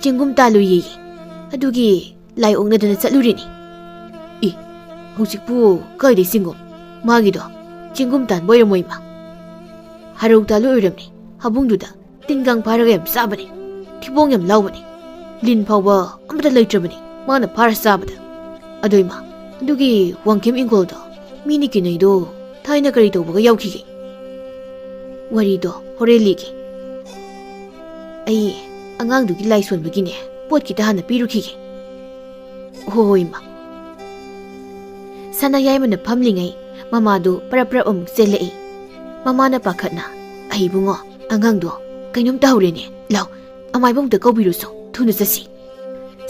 ꯆꯦꯡꯒꯨꯝ ꯇꯥꯜꯂꯨꯏꯌꯦ꯫ ꯑꯗꯨꯒꯤ ꯂꯥꯏ ꯑꯣꯛꯅꯗꯅ ꯆꯠꯂꯨꯔꯤꯅꯤ꯫" "ꯏ, ꯍꯧꯖꯤꯛꯄꯨ ꯀꯥꯏꯗꯩ ꯆꯦꯡꯒꯨꯝ? ꯃꯥꯒꯤꯗꯣ ꯆꯦꯡꯒꯨꯝ ꯇꯥꯟꯕ ꯑꯣꯏꯔꯝꯃꯣꯏ ꯏꯃꯥ꯫ ꯍꯔꯧ ꯇꯥꯜꯂꯨ ꯑꯣꯏꯔꯝꯅꯤ꯫ ꯍꯥꯕꯨꯡꯗꯨꯗ ꯇꯤꯟꯒꯥꯡ ꯐꯥꯔꯒ ꯌꯥꯝ ꯆꯥꯕꯅꯤ꯫ ꯊꯤꯕꯣꯡ ꯌꯥꯝ ꯂꯥꯎꯕꯅꯤ꯫ ꯂꯤꯟ ꯐꯥꯎꯕ ꯑꯃꯠꯇ ꯂꯩꯇ꯭ꯔꯕꯅꯤ ꯃꯥꯅ ꯐꯥꯔ ꯆꯥꯕꯗ꯫ ꯑꯗꯣ ꯏꯃꯥ, ꯑꯗꯨꯒꯤ ꯋꯥꯡꯈꯦꯝ ꯏꯪꯈꯣꯜꯗꯣ ꯃꯤꯅ ꯀꯤꯅꯩꯗꯣ ꯊꯥꯏꯅ ꯀꯔꯤ ꯇꯧꯕꯒ ꯌꯥꯎꯈꯤꯒꯦ?" "ꯋꯥꯔꯤꯗꯣ ꯍꯣꯔꯦꯟ ꯂꯤꯒꯦ꯫ ꯑꯩ ꯑꯉꯥꯡꯗꯨꯒꯤ ꯂꯥꯏ ꯁꯣꯟꯕꯒꯤꯅꯦ ꯄꯣꯠ ꯈꯤꯇ ꯍꯥꯟꯅ ꯄꯤꯔꯨꯈꯤꯒꯦ꯫" "ꯍꯣꯏ, ꯍꯣꯏ, ꯏꯃꯥ꯫" ꯁꯅꯥ ꯌꯥꯏꯃꯅ ꯐꯝꯂꯤꯉꯩ ꯃꯃꯥꯗꯨ ꯄꯔꯞ ꯄꯔꯞ ꯑꯃꯨꯛ ꯆꯦꯜꯂꯛꯏ꯫ ꯃꯃꯥꯅ ꯄꯥꯈꯠꯅ, "ꯑꯩ ꯏꯕꯨꯡꯉꯣ, ꯑꯉꯥꯡꯗꯣ ꯀꯩꯅꯣꯝ ꯇꯧꯍꯧꯔꯦꯅꯦ꯫ ꯂꯥꯎ, ꯑꯃꯥꯏꯕ ꯑꯃꯨꯛꯇ ꯀꯧꯕꯤꯔꯨꯁꯣ, ꯊꯨꯅ ꯆꯠꯁꯤ꯫"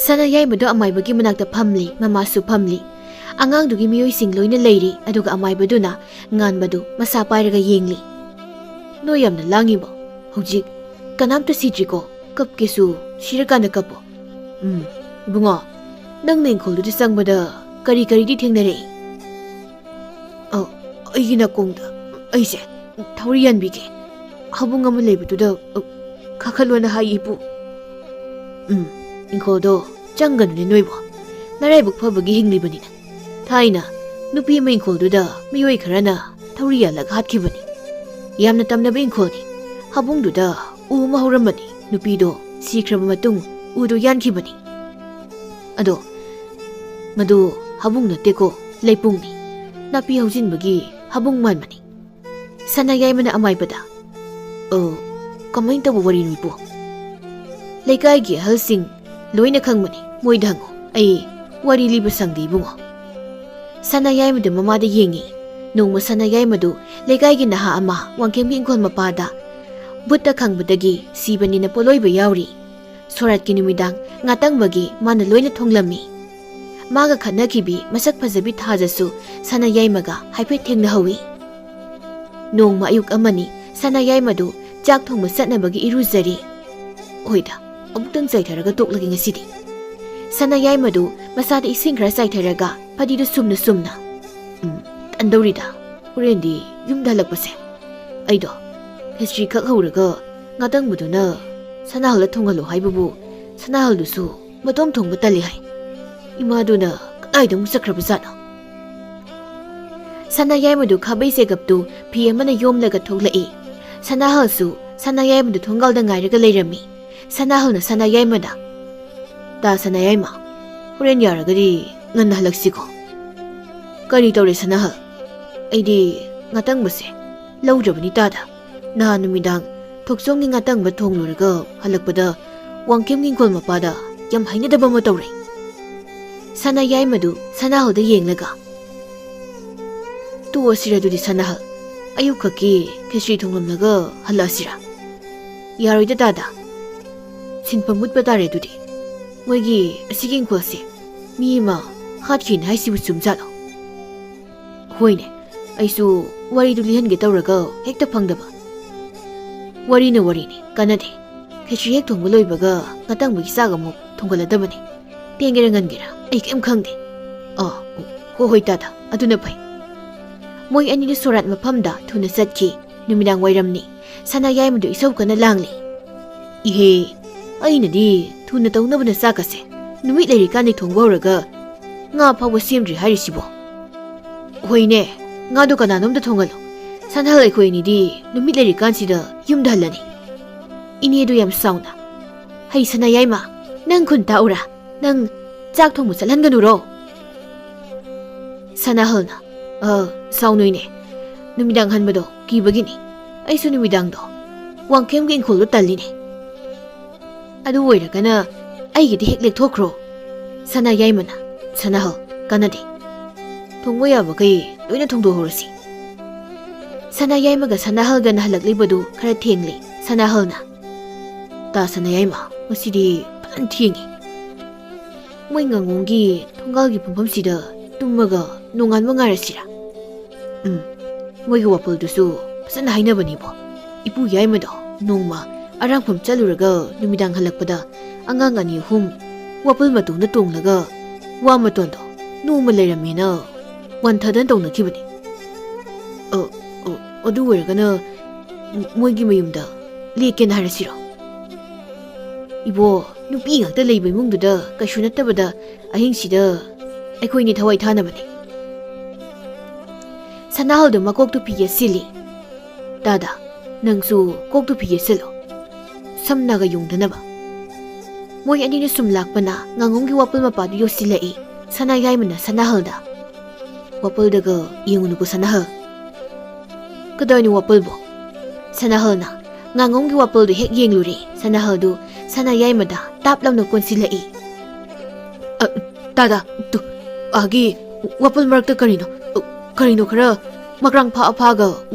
ꯁꯅꯥ ꯌꯥꯏꯃꯗꯣ ꯑꯃꯥꯏꯕꯒꯤ ꯃꯅꯥꯛꯇ ꯐꯝꯂꯤ, ꯃꯃꯥꯁꯨ ꯐꯝꯂꯤ꯫ ꯑꯉꯥꯡꯗꯨꯒꯤ ꯃꯤꯑꯣꯏꯁꯤꯡ ꯂꯣꯏꯅ ꯂꯩꯔꯤ, ꯑꯗꯨꯒ ꯑꯃꯥꯏꯕꯗꯨꯅ ꯉꯥꯟꯕꯗꯨ ꯃꯁꯥ ꯄꯥꯏꯔꯒ ꯌꯦꯡꯂꯤ꯫ "ꯅꯣꯏ ꯌꯥꯝꯅ ꯂꯥꯡꯉꯤꯕꯣ? ꯍꯧꯖꯤꯛ ꯀꯅꯥꯝꯇ ꯁꯤꯗ꯭ꯔꯤꯀꯣ? ꯀꯞꯀꯦꯁꯨ ꯁꯤꯔꯀꯥꯟꯗ ꯀꯞꯄꯣ꯫ ꯎꯝ, ꯏꯕꯨꯡꯉꯣ, ꯅꯪꯅ ꯏꯪꯈꯣꯜꯗꯨꯗ ꯆꯪꯕꯗ ꯀꯔꯤ ꯀꯔꯤꯗꯤ ꯊꯦꯡꯅꯔꯛꯏ?" "ꯑ, ꯑꯩꯒꯤ ꯅꯥꯀꯣꯡꯗ ꯑꯩꯁꯦ ꯊꯧꯔꯤ ꯌꯥꯟꯕꯤꯒꯦ꯫ ꯍꯥꯕꯨꯡ ꯑꯃ ꯂꯩꯕꯗꯨꯗ, ꯑ, ꯀꯥꯈꯠꯂꯣꯅ ꯍꯥꯏ, ꯏꯄꯨ꯫" "ꯎꯝ, ꯏꯪꯈꯣꯜꯗꯣ ꯆꯪꯒꯅꯨꯅꯦ ꯅꯣꯏꯕꯣ꯫ ꯅꯔꯥꯏꯕꯛ ꯐꯕꯒꯤ ꯍꯤꯡꯂꯤꯕꯅꯤꯅ꯫ ꯊꯥꯏꯅ ꯅꯨꯄꯤ ꯑꯃ ꯏꯪꯈꯣꯜꯗꯨꯗ ꯃꯤꯑꯣꯏ ꯈꯔꯅ ꯊꯧꯔꯤ ꯌꯥꯜꯂꯒ ꯍꯥꯠꯈꯤꯕꯅꯤ꯫ ꯌꯥꯝꯅ ꯇꯝꯅꯕ ꯏꯪꯈꯣꯜꯅꯤ꯫ ꯍꯥꯕꯨꯡꯗꯨꯗ ꯎ ꯑꯃ ꯍꯧꯔꯝꯕꯅꯤ꯫ ꯅꯨꯄꯤꯗꯣ ꯁꯤꯈ꯭ꯔꯕ ꯃꯇꯨꯡ ꯎꯗꯨ ꯌꯥꯟꯈꯤꯕꯅꯤ꯫ ꯑꯗꯣ ꯃꯗꯨ ꯍꯥꯕꯨꯡ ꯅꯠꯇꯦꯀꯣ, ꯂꯩꯄꯨꯡꯅꯤ꯫ ꯅꯥꯄꯤ ꯍꯧꯖꯤꯟꯕꯒꯤ ꯍꯥꯕꯨꯡ ꯃꯥꯟꯕꯅꯤ꯫" ꯁꯅꯥ ꯌꯥꯏꯃꯅ ꯑꯃꯥꯏꯕꯗ, "ꯑꯣ, ꯀꯃꯥꯏꯅ ꯇꯧꯕ ꯋꯥꯔꯤꯅꯣ, ꯏꯄꯨ?" "ꯂꯩꯀꯥꯏꯒꯤ ꯑꯍꯜꯁꯤꯡ ꯂꯣꯏꯅ ꯈꯪꯕꯅꯤ, ꯃꯣꯏꯗ ꯍꯪꯉꯨ꯫ ꯑꯩ ꯋꯥꯔꯤ ꯂꯤꯕ ꯁꯪꯗꯦ, ꯏꯕꯨꯡꯉꯣ꯫" ꯁꯅꯥ ꯌꯥꯏꯃꯗꯨ ꯃꯃꯥꯗ ꯌꯦꯡꯉꯤ꯫ ꯅꯣꯡꯃ ꯁꯅꯥ ꯌꯥꯏꯃꯗꯨ ꯂꯩꯀꯥꯏꯒꯤ ꯅꯍꯥ ꯑꯃ ꯋꯥꯡꯈꯦꯝꯒꯤ ꯏꯪꯈꯣꯜ ꯃꯄꯥꯗ ꯕꯨꯠꯇ ꯈꯪꯕꯗꯒꯤ ꯁꯤꯕꯅꯤꯅ ꯄꯣꯠꯂꯣꯏꯕ ꯌꯥꯎꯔꯤ꯫ ꯁꯣꯔꯥꯠꯀꯤ ꯅꯨꯃꯤꯗꯥꯡ ꯉꯥꯇꯪꯕꯒꯤ ꯃꯥꯅ ꯂꯣꯏꯅ ꯊꯣꯡꯂꯝꯃꯤ꯫ ꯃꯥꯒ ꯈꯠꯅꯈꯤꯕꯤ ꯃꯁꯛ ꯐꯖꯕꯤ ꯊꯥꯖꯁꯨ ꯁꯅꯥ ꯌꯥꯏꯃꯒ ꯍꯥꯏꯐꯦꯠ ꯊꯦꯡꯅꯍꯧꯏ꯫ ꯅꯣꯡꯃ ꯑꯌꯨꯛ ꯑꯃꯅꯤ ꯁꯅꯥ ꯌꯥꯏꯃꯗꯨ ꯆꯥꯛ ꯊꯣꯡꯕ ꯆꯠꯅꯕꯒꯤ ꯏꯔꯨꯖꯔꯤ꯫ ꯍꯣꯏꯗ, ꯑꯃꯨꯛꯇꯪ ꯆꯥꯏꯊꯔꯒ ꯇꯣꯛꯂꯒꯦ ꯉꯁꯤꯗꯤ꯫ ꯁꯅꯥ ꯌꯥꯏꯃꯗꯨ ꯃꯁꯥꯗ ꯏꯁꯤꯡ ꯈꯔ ꯆꯥꯏꯊꯔꯒ ꯐꯗꯤꯗꯨ ꯁꯨꯝꯅ ꯁꯨꯝꯅ꯫ ꯎꯝ, ꯇꯟꯗꯧꯔꯤꯗ꯫ ꯍꯣꯔꯦꯟꯗꯤ ꯌꯨꯝꯗ ꯍꯜꯂꯛꯄꯁꯦ ꯑꯩꯗꯣ ꯈꯦꯆ꯭ꯔꯤ ꯈꯛ ꯍꯧꯔꯒ ꯉꯥꯇꯪꯕꯗꯨꯅ ꯁꯅꯥꯍꯜꯗ ꯊꯣꯡꯍꯜꯂꯣ ꯍꯥꯏꯕꯕꯨ ꯁꯅꯥꯍꯜꯗꯨꯁꯨ ꯃꯇꯣꯝ ꯊꯣꯡꯕ ꯇꯜꯂꯤ ꯍꯥꯏ꯫ ꯏꯃꯥꯗꯨꯅ ꯀꯗꯥꯏꯗ ꯑꯃꯨꯛ ꯆꯠꯈ꯭ꯔꯕꯖꯥꯠꯅꯣ? ꯁꯅꯥ ꯌꯥꯏꯃꯗꯨ ꯈꯥꯕꯩ ꯆꯦꯒꯞꯇꯨ ꯐꯤ ꯑꯃꯅ ꯌꯣꯝꯂꯒ ꯊꯣꯛꯂꯛꯏ꯫ ꯁꯅꯥꯍꯜꯁꯨ ꯁꯅꯥ ꯌꯥꯏꯃꯗꯨ ꯊꯣꯡꯒꯥꯜꯗ ꯉꯥꯏꯔꯒ ꯂꯩꯔꯝꯃꯤ꯫ ꯁꯅꯥꯍꯜꯅ ꯁꯅꯥ ꯌꯥꯏꯃꯗ, "ꯇꯥ ꯁꯅꯥ ꯌꯥꯏꯃ, ꯍꯣꯔꯦꯟ ꯌꯥꯔꯒꯗꯤ ꯉꯟꯅ ꯍꯜꯂꯛꯁꯤꯀꯣ꯫ ꯀꯔꯤ ꯇꯧꯔꯦ ꯁꯅꯥꯍꯜ? ꯑꯩꯗꯤ ꯉꯥꯇꯪꯕꯁꯦ ꯂꯧꯗ꯭ꯔꯕꯅꯤ ꯇꯥꯗ꯫ ꯅꯍꯥꯟ ꯅꯨꯃꯤꯗꯥꯡ ꯊꯣꯛꯆꯣꯝꯒꯤ ꯉꯥꯇꯪꯕ ꯊꯣꯡꯂꯨꯔꯒ ꯍꯜꯂꯛꯄꯗ ꯋꯥꯡꯈꯦꯝꯒꯤ ꯏꯪꯈꯣꯜ ꯃꯄꯥꯗ ꯌꯥꯝ ꯍꯩꯅꯗꯕ ꯑꯃ ꯇꯧꯔꯦ꯫" ꯁꯅꯥ ꯌꯥꯏꯃꯗꯨ ꯁꯅꯥꯍꯜꯗ ꯌꯦꯡꯂꯒ, "ꯇꯣꯛꯑꯁꯤꯔ ꯑꯗꯨꯗꯤ ꯁꯅꯥꯍꯜ? ꯑꯌꯨꯛꯈꯛꯀꯤ ꯈꯦꯆ꯭ꯔꯤ ꯊꯣꯡꯂꯝꯂꯒ ꯍꯜꯂꯛꯑꯁꯤꯔ?" "ꯌꯥꯔꯣꯏꯗ ꯇꯥꯗ꯫ ꯁꯤꯟꯐꯝ ꯃꯨꯠꯄ ꯇꯥꯔꯦ ꯑꯗꯨꯗꯤ꯫ ꯃꯣꯏꯒꯤ ꯑꯁꯤꯒꯤ ꯏꯪꯈꯣꯜꯁꯦ ꯃꯤ ꯑꯃ ꯍꯥꯠꯈꯤꯅ ꯍꯥꯏꯁꯤꯕꯨ ꯆꯨꯝꯖꯥꯠꯂꯣ?" "ꯍꯣꯏꯅꯦ, ꯑꯩꯁꯨ ꯋꯥꯔꯤꯗꯨ ꯂꯤꯍꯟꯒꯦ ꯇꯧꯔꯒ ꯍꯦꯛꯇ ꯐꯪꯗꯕ꯫ ꯋꯥꯔꯤꯅ ꯋꯥꯔꯤꯅꯤ, ꯀꯥꯟꯅꯗꯦ꯫ ꯈꯦꯆ꯭ꯔꯤ ꯍꯦꯛ ꯊꯣꯡꯕ ꯂꯣꯏꯕꯒ ꯉꯥꯇꯪꯕꯒꯤ ꯆꯥꯛ ꯑꯃꯨꯛ ꯊꯣꯡꯒꯠꯂꯗꯕꯅꯤ꯫ ꯊꯦꯡꯒꯦꯔꯥ ꯉꯟꯒꯦꯔꯥ ꯑꯩ ꯀꯩꯝ ꯈꯪꯗꯦ꯫ ꯑꯥ, ꯍꯣ-, ꯍꯣꯏ ꯇꯥꯗ, ꯑꯗꯨꯅ ꯐꯩ꯫" ꯃꯣꯏ ꯑꯅꯤꯗꯨ ꯁꯣꯔꯥꯠ ꯃꯐꯝꯗ ꯊꯨꯅ ꯆꯠꯈꯤ꯫ ꯅꯨꯃꯤꯗꯥꯡ ꯋꯥꯏꯔꯝꯅꯤ꯫ ꯁꯅꯥ ꯌꯥꯏꯃꯗꯨ ꯏꯁꯧ ꯀꯟꯅ ꯂꯥꯡꯂꯤ꯫ "ꯏꯍꯦ, ꯑꯩꯅꯗꯤ ꯊꯨꯅ ꯇꯧꯅꯕꯅ ꯆꯥꯛꯀꯁꯦ ꯅꯨꯃꯤꯠ ꯂꯩꯔꯤꯀꯥꯟꯗꯩ ꯊꯣꯡꯕ ꯍꯧꯔꯒ ꯉꯥ ꯐꯥꯎꯕ ꯁꯦꯝꯗ꯭ꯔꯤ ꯍꯥꯏꯔꯤꯁꯤꯕꯣ?" "ꯍꯣꯏꯅꯦ, ꯉꯥꯗꯣ ꯀꯅꯥꯅꯣꯝꯗ ꯊꯣꯡꯍꯜꯂꯣ꯫ ꯁꯅꯥꯍꯜ ꯑꯩꯈꯣꯏ ꯑꯅꯤꯗꯤ ꯅꯨꯃꯤꯠ ꯂꯩꯔꯤꯀꯥꯟꯁꯤꯗ ꯌꯨꯝꯗ ꯍꯜꯂꯅꯤ꯫" ꯏꯅꯦꯗꯨ ꯌꯥꯝ ꯁꯥꯎꯅ, "ꯍꯩ ꯁꯅꯥ ꯌꯥꯏꯃ, ꯅꯪ ꯈꯨꯟ ꯇꯥꯛꯎꯔꯥ? ꯅꯪ ꯆꯥꯛ ꯊꯣꯡꯕ ꯆꯠꯍꯟꯒꯅꯨꯔꯣ?" ꯁꯅꯥꯍꯜꯅ, "ꯑ, ꯁꯥꯎꯅꯨꯏꯅꯦ꯫ ꯅꯨꯃꯤꯗꯥꯡ ꯍꯟꯕꯗꯣ ꯀꯤꯕꯒꯤꯅꯤ꯫ ꯑꯩꯁꯨ ꯅꯨꯃꯤꯗꯥꯡꯗꯣ ꯋꯥꯡꯈꯦꯝꯒꯤ ꯏꯪꯈꯣꯜꯗꯣ ꯇꯜꯂꯤꯅꯦ꯫" "ꯑꯗꯨ ꯑꯣꯏꯔꯒꯅ ꯑꯩꯒꯤꯗꯤ ꯍꯦꯛ ꯂꯦꯛꯊꯣꯛꯈ꯭ꯔꯣ꯫" ꯁꯅꯥ ꯌꯥꯏꯃꯅ, "ꯁꯅꯥꯍꯜ, ꯀꯥꯟꯅꯗꯦ꯫ ꯊꯣꯡꯕ ꯌꯥꯕꯈꯩ ꯂꯣꯏꯅ ꯊꯣꯡꯗꯣꯛꯍꯧꯔꯁꯤ꯫ ꯁꯅꯥ ꯌꯥꯏꯃꯒ ꯁꯅꯥꯍꯜꯒꯅ ꯍꯜꯂꯛꯂꯤꯕꯗꯨ ꯈꯔ ꯊꯦꯡꯂꯦ꯫ ꯁꯅꯥꯍꯜꯅ, "ꯇꯥ ꯁꯅꯥ ꯌꯥꯏꯃ, ꯉꯁꯤꯗꯤ ꯐꯖꯅ ꯊꯦꯡꯉꯤ꯫ ꯃꯣꯏ ꯉꯥꯉꯣꯝꯒꯤ ꯊꯣꯡꯒꯥꯜꯒꯤ ꯐꯝꯐꯝꯁꯤꯗ ꯇꯨꯝꯃꯒ ꯅꯣꯡꯉꯥꯟꯕ ꯉꯥꯏꯔꯁꯤꯔꯥ?" ꯎꯝ, ꯃꯣꯏꯒꯤ ꯋꯥꯄꯜꯗꯨꯁꯨ ꯐꯖꯅ ꯍꯥꯏꯅꯕꯅꯤꯕꯣ꯫ ꯏꯄꯨ ꯌꯥꯏꯃꯗꯣ ꯅꯣꯡꯃ ꯑꯔꯥꯡꯐꯝ ꯆꯠꯂꯨꯔꯒ ꯅꯨꯃꯤꯗꯥꯡ ꯍꯜꯂꯛꯄꯗ ꯑꯉꯥꯡ ꯑꯅꯤ ꯑꯍꯨꯝ ꯋꯥꯄꯜ ꯃꯇꯣꯟꯗ ꯇꯣꯡꯂꯒ ꯋꯥ ꯃꯇꯣꯟꯗꯣ ꯅꯣꯡꯃ ꯂꯩꯔꯝꯃꯦꯅ ꯋꯥꯟꯊꯗꯅ ꯇꯧꯅꯈꯤꯕꯅꯤ꯫ ꯑ, ꯑ, ꯑꯗꯨ ꯑꯣꯏꯔꯒꯅ ꯃꯣꯏꯒꯤ ꯃꯌꯨꯝꯗ ꯂꯦꯛꯀꯦꯅ ꯍꯥꯏꯔꯁꯤꯔꯣ? ꯏꯕꯣ, ꯅꯨꯄꯤ ꯉꯥꯛꯇ ꯂꯩꯕ ꯏꯃꯨꯡꯗꯨꯗ ꯀꯩꯁꯨ ꯅꯠꯇꯕꯗ ꯑꯍꯤꯡꯁꯤꯗ ꯑꯩꯈꯣꯏꯅꯤ ꯊꯋꯥꯏ ꯊꯥꯅꯕꯅꯦ꯫ ꯁꯅꯥꯍꯜꯗꯣ ꯃꯀꯣꯛꯇꯨ ꯐꯤ ꯌꯦꯠꯁꯤꯜꯂꯤ꯫ ꯇꯥꯗ, ꯅꯪꯁꯨ ꯀꯣꯛꯇꯨ ꯐꯤ ꯌꯦꯠꯁꯤꯜꯂꯣ, ꯁꯝ ꯅꯥꯒ ꯌꯨꯡꯗꯅꯕ꯫ ꯃꯣꯏ ꯑꯅꯤꯅ ꯁꯨꯝ ꯂꯥꯛꯄꯅ ꯉꯥꯉꯣꯝꯒꯤ ꯋꯥꯄꯜ ꯃꯄꯥꯗꯨ ꯌꯧꯁꯤꯜꯂꯛꯏ꯫ ꯁꯅꯥ ꯌꯥꯏꯃꯅ ꯁꯅꯥꯍꯜꯗ, "ꯋꯥꯄꯜꯗꯒ ꯌꯦꯡꯉꯨꯅꯨꯀꯣ ꯁꯅꯥꯍꯜ꯫" "ꯀꯗꯥꯏꯅꯣ ꯋꯥꯄꯜꯕꯣ?" ꯁꯅꯥꯍꯜꯅ ꯉꯥꯉꯣꯝꯒꯤ ꯋꯥꯄꯜꯗꯨ ꯍꯦꯛ ꯌꯦꯡꯂꯨꯔꯦ꯫ ꯁꯅꯥꯍꯜꯗꯨ ꯁꯅꯥ ꯌꯥꯏꯃꯗ ꯇꯥꯞ ꯂꯥꯎꯅ ꯀꯣꯟꯁꯤꯜꯂꯛꯏ꯫ "ꯑ, ꯇꯥꯗ, ꯇꯨ, ꯑꯥꯒꯤ ꯋꯥꯄꯜ ꯃꯔꯛꯇ ꯀꯔꯤꯅꯣ, ꯀꯔꯤꯅꯣ ꯈꯔ ꯃꯀ꯭ꯔꯥꯡ ꯐꯥ ꯐꯥꯒ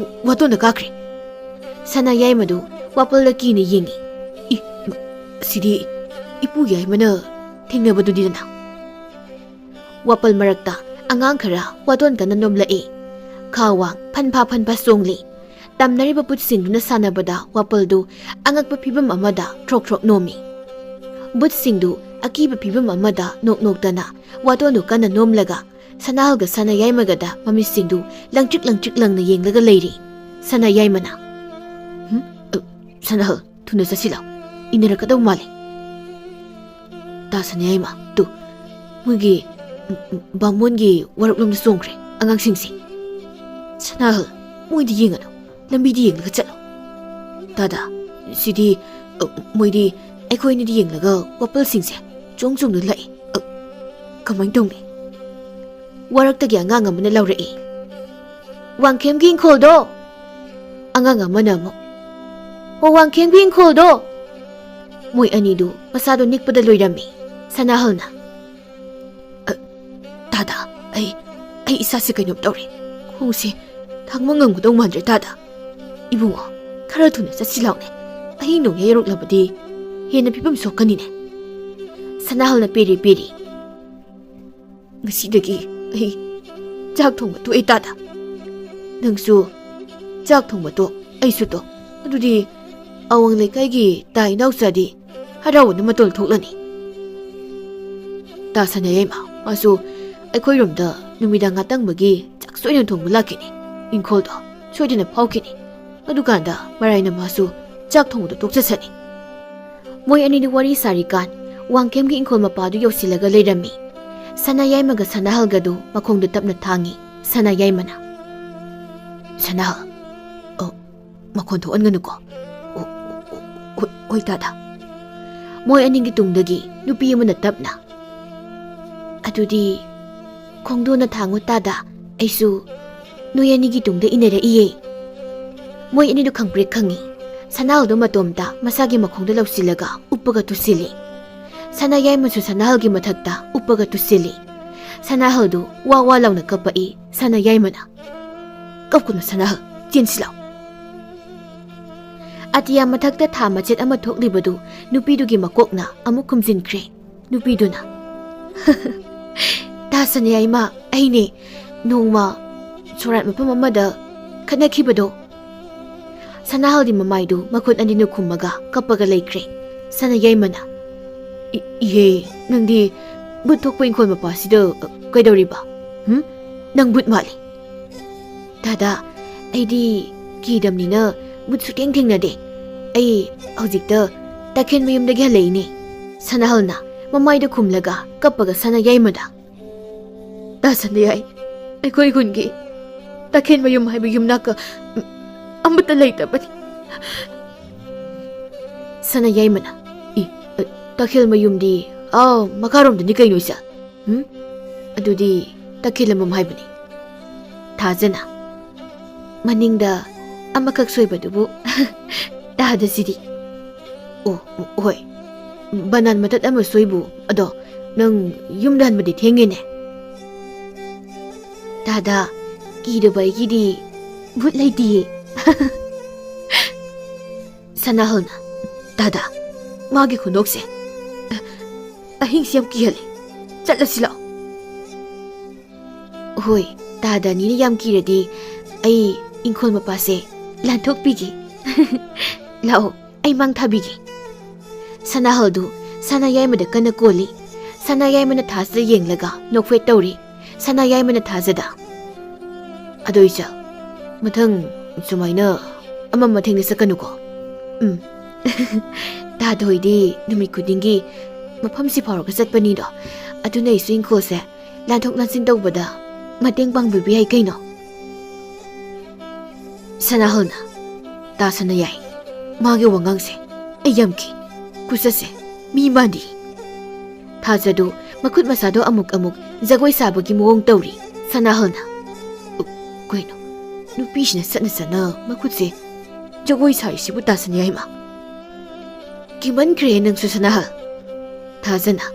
ꯋꯥꯇꯣꯟꯗ ꯀꯥꯈ꯭ꯔꯦ꯫" ꯁꯅꯥ ꯌꯥꯏꯃꯗꯨ ꯋꯥꯄꯜꯗ ꯀꯤꯅ ꯌꯦꯡꯉꯤ꯫ "ꯏ, ꯃ-, ꯁꯤꯗꯤ ꯏꯄꯨ ꯌꯥꯏꯃꯅ ꯊꯦꯡꯅꯕꯗꯨꯅꯤꯗꯅ꯫" ꯋꯥꯄꯜ ꯃꯔꯛꯇ ꯑꯉꯥꯡ ꯈꯔ ꯋꯥꯇꯣꯟ ꯀꯟꯅ ꯅꯣꯝꯂꯛꯏ꯫ ꯈꯥ ꯋꯥꯡ ꯐꯟꯐꯥ ꯐꯟꯐꯥ ꯆꯣꯡꯂꯤ꯫ ꯇꯝꯅꯔꯤꯕ ꯕꯨꯠꯁꯤꯡꯗꯨꯅ ꯁꯥꯟꯅꯕꯗ ꯋꯥꯄꯜꯗꯨ ꯑꯉꯛꯄ ꯐꯤꯕꯝ ꯑꯃꯗ ꯊ꯭ꯔꯣꯛ ꯊ꯭ꯔꯣꯛ ꯅꯣꯝꯃꯤ꯫ ꯕꯨꯠꯁꯤꯡꯗꯨ ꯑꯀꯤꯕ ꯐꯤꯕꯝ ꯑꯃꯗ ꯅꯣꯛ ꯅꯣꯛꯇꯅ ꯋꯥꯇꯣꯟꯗꯨ ꯀꯟꯅ ꯅꯣꯝꯂꯒ ꯁꯅꯥꯍꯜꯒ ꯁꯅꯥ ꯌꯥꯏꯃꯒꯗ ꯃꯃꯤꯠꯁꯤꯡꯗꯨ ꯂꯪꯇ꯭ꯔꯤꯛ ꯂꯪꯇ꯭ꯔꯤꯛ ꯂꯪꯅ ꯌꯦꯡꯂꯒ ꯂꯩꯔꯤ꯫ ꯁꯅꯥ ꯌꯥꯏꯃꯅ, "ꯍꯨꯝ? ꯑ, ꯁꯅꯥꯍꯜ, ꯊꯨꯅ ꯆꯠꯁꯤꯜꯂꯣ, ꯏꯟꯅꯔꯛꯀꯗꯧ ꯃꯥꯜꯂꯦ꯫" "ꯇꯥ ꯁꯅꯥ ꯌꯥꯏꯃ, ꯇꯨ, ꯃꯣꯏꯒꯤ, ꯎꯝ, ꯎꯝ, ꯕꯥꯃꯣꯟꯒꯤ ꯋꯥꯔꯛꯂꯣꯝꯗ ꯆꯣꯡꯈ꯭ꯔꯦ ꯑꯉꯥꯡꯁꯤꯡꯁꯦ꯫" "ꯁꯅꯥꯍꯜ, ꯃꯣꯏꯗꯤ ꯌꯦꯡꯉꯅꯨ, ꯂꯝꯕꯤꯗ ꯌꯦꯡꯂꯒ ꯆꯠꯂꯣ꯫" "ꯇꯥꯗ, ꯁꯤꯗꯤ, ꯑ, ꯃꯣꯏꯗꯤ ꯑꯩꯈꯣꯏ ꯑꯅꯤꯗ ꯌꯦꯡꯂꯒ ꯋꯥꯄꯜꯁꯤꯡꯁꯦ ꯆꯣꯡ ꯆꯣꯡꯗꯨꯅ ꯂꯥꯛꯏ꯫ ꯑ, ꯀꯃꯥꯏꯅ ꯇꯧꯅꯤ?" ꯋꯥꯔꯛꯇꯒꯤ ꯑꯉꯥꯡ ꯑꯃꯅ ꯂꯥꯎꯔꯛꯏ, "ꯋꯥꯡꯈꯦꯝꯒꯤ ꯏꯪꯈꯣꯜꯗꯣ!" ꯑꯉꯥꯡ ꯑꯃꯅ ꯑꯃꯨꯛ, "ꯑꯣ, ꯋꯥꯡꯈꯦꯝꯒꯤ ꯏꯪꯈꯣꯜꯗꯣ!" ꯃꯣꯏ ꯑꯅꯤꯗꯨ ꯃꯁꯥꯗꯣ ꯅꯤꯛꯄꯗ ꯂꯣꯏꯔꯝꯃꯤ꯫ ꯁꯅꯥꯍꯜꯅ, "ꯑ, ꯇꯥꯗ, ꯑꯩ, ꯑꯩ ꯏꯁꯥꯁꯦ ꯀꯩꯅꯣꯝ ꯇꯧꯔꯦ꯫ ꯈꯣꯡꯁꯦ ꯊꯥꯡꯕ ꯉꯝꯒꯗꯧ ꯃꯥꯟꯗ꯭ꯔꯦ ꯇꯥꯗ꯫ ꯏꯕꯨꯡꯉꯣ, ꯈꯔ ꯊꯨꯅ ꯆꯠꯁꯤ ꯂꯥꯎꯅꯦ꯫ ꯑꯍꯤꯡ ꯅꯣꯡꯌꯥꯏ ꯌꯧꯔꯛꯂꯕꯗꯤ ꯍꯦꯟꯅ ꯐꯤꯕꯝ ꯁꯣꯛꯀꯅꯤꯅꯦ꯫ ꯁꯅꯥꯍꯜꯅ ꯄꯦꯔꯤ ꯄꯦꯔꯤ꯫ ꯉꯁꯤꯗꯒꯤ ꯑꯩ ꯆꯥꯛ ꯊꯣꯡꯕ ꯇꯣꯛꯑꯦ ꯇꯥꯗ꯫ ꯅꯪꯁꯨ ꯆꯥꯛ ꯊꯣꯡꯕ ꯇꯣꯛ, ꯑꯩꯁꯨ ꯇꯣꯛ꯫ ꯑꯗꯨꯗꯤ ꯑꯋꯥꯡ ꯂꯩꯀꯥꯏꯒꯤ ꯇꯥ ꯏꯅꯥꯎꯆꯥꯗꯤ ꯍꯔꯥꯎꯕꯅ ꯃꯇꯣꯜ ꯊꯣꯛꯂꯅꯤ꯫ ꯇꯥ ꯁꯅꯥꯌꯥꯏꯃ, ꯃꯥꯁꯨ ꯑꯩꯈꯣꯏꯔꯣꯝꯗ ꯅꯨꯃꯤꯗꯥꯡ ꯉꯥꯇꯪꯕꯒꯤ ꯆꯥꯛ ꯁꯣꯏꯗꯅ ꯊꯣꯡꯕ ꯂꯥꯛꯈꯤꯅꯤ꯫ ꯏꯪꯈꯣꯜꯗꯣ ꯁꯣꯏꯗꯅ ꯐꯥꯎꯈꯤꯅꯤ꯫ ꯑꯗꯨꯀꯥꯟꯗ ꯃꯔꯥꯏꯅ ꯃꯥꯁꯨ ꯆꯥꯛ ꯊꯣꯡꯕꯗꯣ ꯇꯣꯛꯆꯁꯅꯤ꯫ ꯃꯣꯏ ꯑꯅꯤꯗꯨ ꯋꯥꯔꯤ ꯁꯥꯔꯤꯀꯥꯟ ꯋꯥꯡꯈꯦꯝꯒꯤ ꯏꯪꯈꯣꯜ ꯃꯄꯥꯗꯨ ꯌꯧꯁꯤꯜꯂꯒ ꯂꯩꯔꯝꯃꯤ꯫ ꯁꯅꯥꯌꯥꯏꯃꯒ ꯁꯅꯥꯍꯜꯒꯗꯨ ꯃꯈꯣꯡꯗ ꯇꯞꯅ ꯊꯥꯡꯉꯤ꯫ ꯁꯅꯥꯌꯥꯏꯃꯅ, "ꯁꯅꯥꯍꯜ, ꯑꯣ, ꯃꯈꯣꯟ ꯊꯣꯛꯍꯟꯒꯅꯨꯀꯣ꯫ ꯑꯣ, ꯑꯣ, ꯑꯣ, ꯍꯣꯏ, ꯍꯣꯏ, ꯇꯥꯗ꯫" ꯃꯣꯏ ꯑꯅꯤꯒꯤ ꯇꯨꯡꯗꯒꯤ ꯅꯨꯄꯤ ꯑꯃꯅ ꯇꯞꯅ, "ꯑꯗꯨꯗꯤ ꯈꯣꯡꯗꯣꯟꯅ ꯊꯥꯡꯉꯨ ꯇꯥꯗ, ꯑꯩꯁꯨ ꯅꯣꯏ ꯑꯅꯤꯒꯤ ꯇꯨꯡꯗ ꯏꯟꯅꯔꯛꯏꯌꯦ꯫" ꯃꯣꯏ ꯑꯅꯤꯗꯨ ꯈꯪꯄ꯭ꯔꯦꯛ ꯈꯪꯉꯤ꯫ ꯁꯅꯥꯍꯜꯗꯨ ꯃꯇꯣꯝꯇ ꯃꯁꯥꯒꯤ ꯃꯈꯣꯡꯗ ꯂꯧꯁꯤꯜꯂꯒ ꯎꯞꯄꯒ ꯇꯨꯁꯤꯜꯂꯤ꯫ ꯁꯅꯥꯌꯥꯏꯃꯁꯨ ꯁꯅꯥꯍꯜꯒꯤ ꯃꯊꯛꯇ ꯎꯞꯄꯒ ꯇꯨꯁꯤꯜꯂꯤ꯫ ꯁꯅꯥꯍꯜꯗꯨ ꯋꯥ ꯋꯥ ꯂꯥꯎꯅ ꯀꯞꯄꯛꯏ꯫ ꯁꯅꯥꯌꯥꯏꯃꯅ, "ꯀꯞꯀꯅꯨ ꯁꯅꯥꯍꯜ, ꯆꯦꯟꯁꯤ ꯂꯥꯎ꯫" ꯑꯇꯤꯌꯥ ꯃꯊꯛꯇ ꯊꯥ ꯃꯆꯦꯠ ꯑꯃ ꯊꯣꯛꯂꯤꯕꯗꯨ ꯅꯨꯄꯤꯗꯨꯒꯤ ꯃꯀꯣꯛꯅ ꯑꯃꯨꯛ ꯈꯨꯝꯖꯤꯟꯈ꯭ꯔꯦ꯫ ꯅꯨꯄꯤꯗꯨꯅ, "ꯇꯥ ꯁꯅꯥꯌꯥꯏꯃ, ꯑꯩꯅꯦ꯫ ꯅꯣꯡꯃ ꯁꯣꯔꯥꯠ ꯃꯐꯝ ꯑꯃꯗ ꯈꯠꯅꯈꯤꯕꯗꯣ꯫" ꯁꯅꯥꯍꯜꯗꯤ ꯃꯃꯥꯏꯗꯨ ꯃꯈꯨꯠ ꯑꯅꯤꯅ ꯈꯨꯝꯃꯒ ꯀꯞꯄꯒ ꯂꯩꯈ꯭ꯔꯦ꯫ ꯁꯅꯥꯌꯥꯏꯃꯅ, "ꯏ-, ꯏꯍꯦ, ꯅꯪꯗꯤ ꯚꯨꯠ ꯊꯣꯛꯄ ꯏꯪꯈꯣꯜ ꯃꯄꯥꯁꯤꯗ ꯀꯩꯗꯧꯔꯤꯕ? ꯍꯨꯝ? ꯅꯪ ꯚꯨꯠ ꯃꯥꯜꯂꯤ꯫" "ꯗꯥꯗꯥ, ꯑꯩꯗꯤ ꯀꯤꯗꯝꯅꯤꯅ ꯚꯨꯠ ꯁꯨꯛꯊꯦꯡ ꯊꯦꯡꯅꯗꯦ꯫ ꯑꯩ ꯍꯧꯖꯤꯛꯇ ꯇꯈꯦꯜ ꯃꯌꯨꯝꯗꯒꯤ ꯍꯜꯂꯛꯏꯅꯦ꯫" ꯁꯅꯥꯍꯜꯅ ꯃꯃꯥꯏꯗ ꯈꯨꯝꯂꯒ ꯀꯞꯄꯒ ꯁꯅꯥꯌꯥꯏꯃꯗ, "ꯇꯥ ꯁꯅꯥꯌꯥꯏ, ꯑꯩꯈꯣꯏ ꯈꯨꯟꯒꯤ ꯇꯈꯦꯜ ꯃꯌꯨꯝ ꯍꯥꯏꯕ ꯌꯨꯝꯅꯥꯛꯀ ꯑꯃꯠꯇ ꯂꯩꯇꯕꯅꯤ꯫" ꯁꯅꯥꯌꯥꯏꯃꯅ, "ꯏ, ꯇꯈꯦꯜ ꯃꯌꯨꯝꯗꯤ ꯑꯥ ꯃꯈꯥꯔꯣꯝꯗꯅꯤ ꯀꯩꯅꯣ, ꯏꯆꯥ꯫ ꯎꯝ? ꯑꯗꯨꯗꯤ ꯇꯈꯦꯜ ꯃꯌꯨꯝ ꯍꯥꯏꯕꯅꯤ꯫" ꯊꯥꯖꯅ, "ꯃꯅꯤꯡꯗ ꯑꯃꯈꯛ ꯁꯣꯏꯕꯗꯨꯕꯨ ꯇꯥꯗꯁꯤꯗꯤ꯫" "ꯑꯣ, ꯍꯣꯏ꯫ ꯕꯅꯥꯟ ꯃꯇꯠ ꯑꯃ ꯁꯣꯏꯕꯨ꯫ ꯑꯗꯣ ꯅꯪ ꯌꯨꯝꯗ ꯍꯟꯕꯗꯤ ꯊꯦꯡꯉꯦꯅꯦ꯫" ꯗꯥ, ꯀꯤꯗꯕ ꯑꯩꯒꯤꯗꯤ ꯚꯨꯠ ꯂꯩꯇꯤꯌꯦ꯫ ꯁꯅꯥꯍꯜꯅ, "ꯇꯥꯗ, ꯃꯥꯒꯤ ꯈꯨꯅꯣꯛꯁꯦ ꯑꯍꯤꯡꯁꯦ ꯌꯥꯝ ꯀꯤꯍꯜꯂꯦ꯫ ꯆꯠꯂꯁꯤ ꯂꯥꯛꯑꯣ꯫" "ꯍꯣꯏ, ꯇꯥꯗ ꯑꯅꯤꯅ ꯌꯥꯝ ꯀꯤꯔꯗꯤ ꯑꯩ ꯏꯪꯈꯣꯜ ꯃꯄꯥꯁꯦ ꯂꯥꯟꯊꯣꯛꯄꯤꯒꯦ꯫ ꯂꯥꯛꯑꯣ, ꯑꯩ ꯃꯥꯡ ꯊꯥꯕꯤꯒꯦ꯫" ꯁꯅꯥꯍꯜꯗꯨ ꯁꯅꯥ ꯌꯥꯏꯃꯗ ꯀꯟꯅ ꯀꯣꯜꯂꯤ꯫ ꯁꯅꯥ ꯌꯥꯏꯃꯅ ꯊꯥꯖꯗ ꯌꯦꯡꯂꯒ ꯅꯣꯛꯐꯦꯠ ꯇꯧꯔꯤ꯫ ꯁꯅꯥ ꯌꯥꯏꯃꯅ ꯊꯥꯖꯗ, "ꯑꯗꯣ ꯏꯆꯜ, ꯃꯊꯪ ꯁꯨꯃꯥꯏꯅ ꯑꯃꯝ ꯑꯊꯦꯡꯗ ꯆꯠꯀꯅꯨꯀꯣ꯫" "ꯎꯝ꯫ ꯇꯥꯗ ꯍꯣꯏꯗꯤ ꯅꯨꯃꯤꯠ ꯈꯨꯗꯤꯡꯒꯤ ꯃꯐꯝꯁꯤ ꯐꯥꯎꯔꯒ ꯆꯠꯄꯅꯤꯗꯣ꯫ ꯑꯗꯨꯅ ꯑꯩꯁꯨ ꯏꯪꯈꯣꯜꯁꯦ ꯂꯥꯟꯊꯣꯛ ꯂꯥꯟꯁꯤꯟ ꯇꯧꯕꯗ ꯃꯇꯦꯡ ꯄꯥꯡꯕꯤꯕ ꯌꯥꯏ ꯀꯩꯅꯣ꯫" ꯁꯅꯥꯍꯜꯅ, "ꯇꯥ ꯁꯅꯥꯌꯥꯏ, ꯃꯥꯒꯤ ꯋꯥꯉꯥꯡꯁꯦ ꯑꯩ ꯌꯥꯝ ꯀꯤ꯫ ꯈꯨꯆꯠꯁꯦ ꯃꯤ ꯃꯥꯟꯗꯤ꯫" ꯊꯥꯖꯗꯨ ꯃꯈꯨꯠ ꯃꯁꯥꯗꯣ ꯑꯃꯨꯛ ꯑꯃꯨꯛ ꯖꯒꯣꯏ ꯁꯥꯕꯒꯤ ꯃꯑꯣꯡ ꯇꯧꯔꯤ꯫ ꯁꯅꯥꯍꯜꯅ, "ꯎ, ꯀꯩꯅꯣ, ꯅꯨꯄꯤꯁꯤꯅ ꯆꯠꯅ ꯆꯠꯅ ꯃꯈꯨꯠꯁꯦ ꯖꯒꯣꯏ ꯁꯥꯔꯤꯁꯤꯕꯨ ꯇꯥ ꯁꯅꯥꯌꯥꯏꯃ? ꯀꯤꯃꯟꯈ꯭ꯔꯦ ꯅꯪꯁꯨ ꯁꯅꯥꯍꯜ꯫" ꯊꯥꯖꯅ,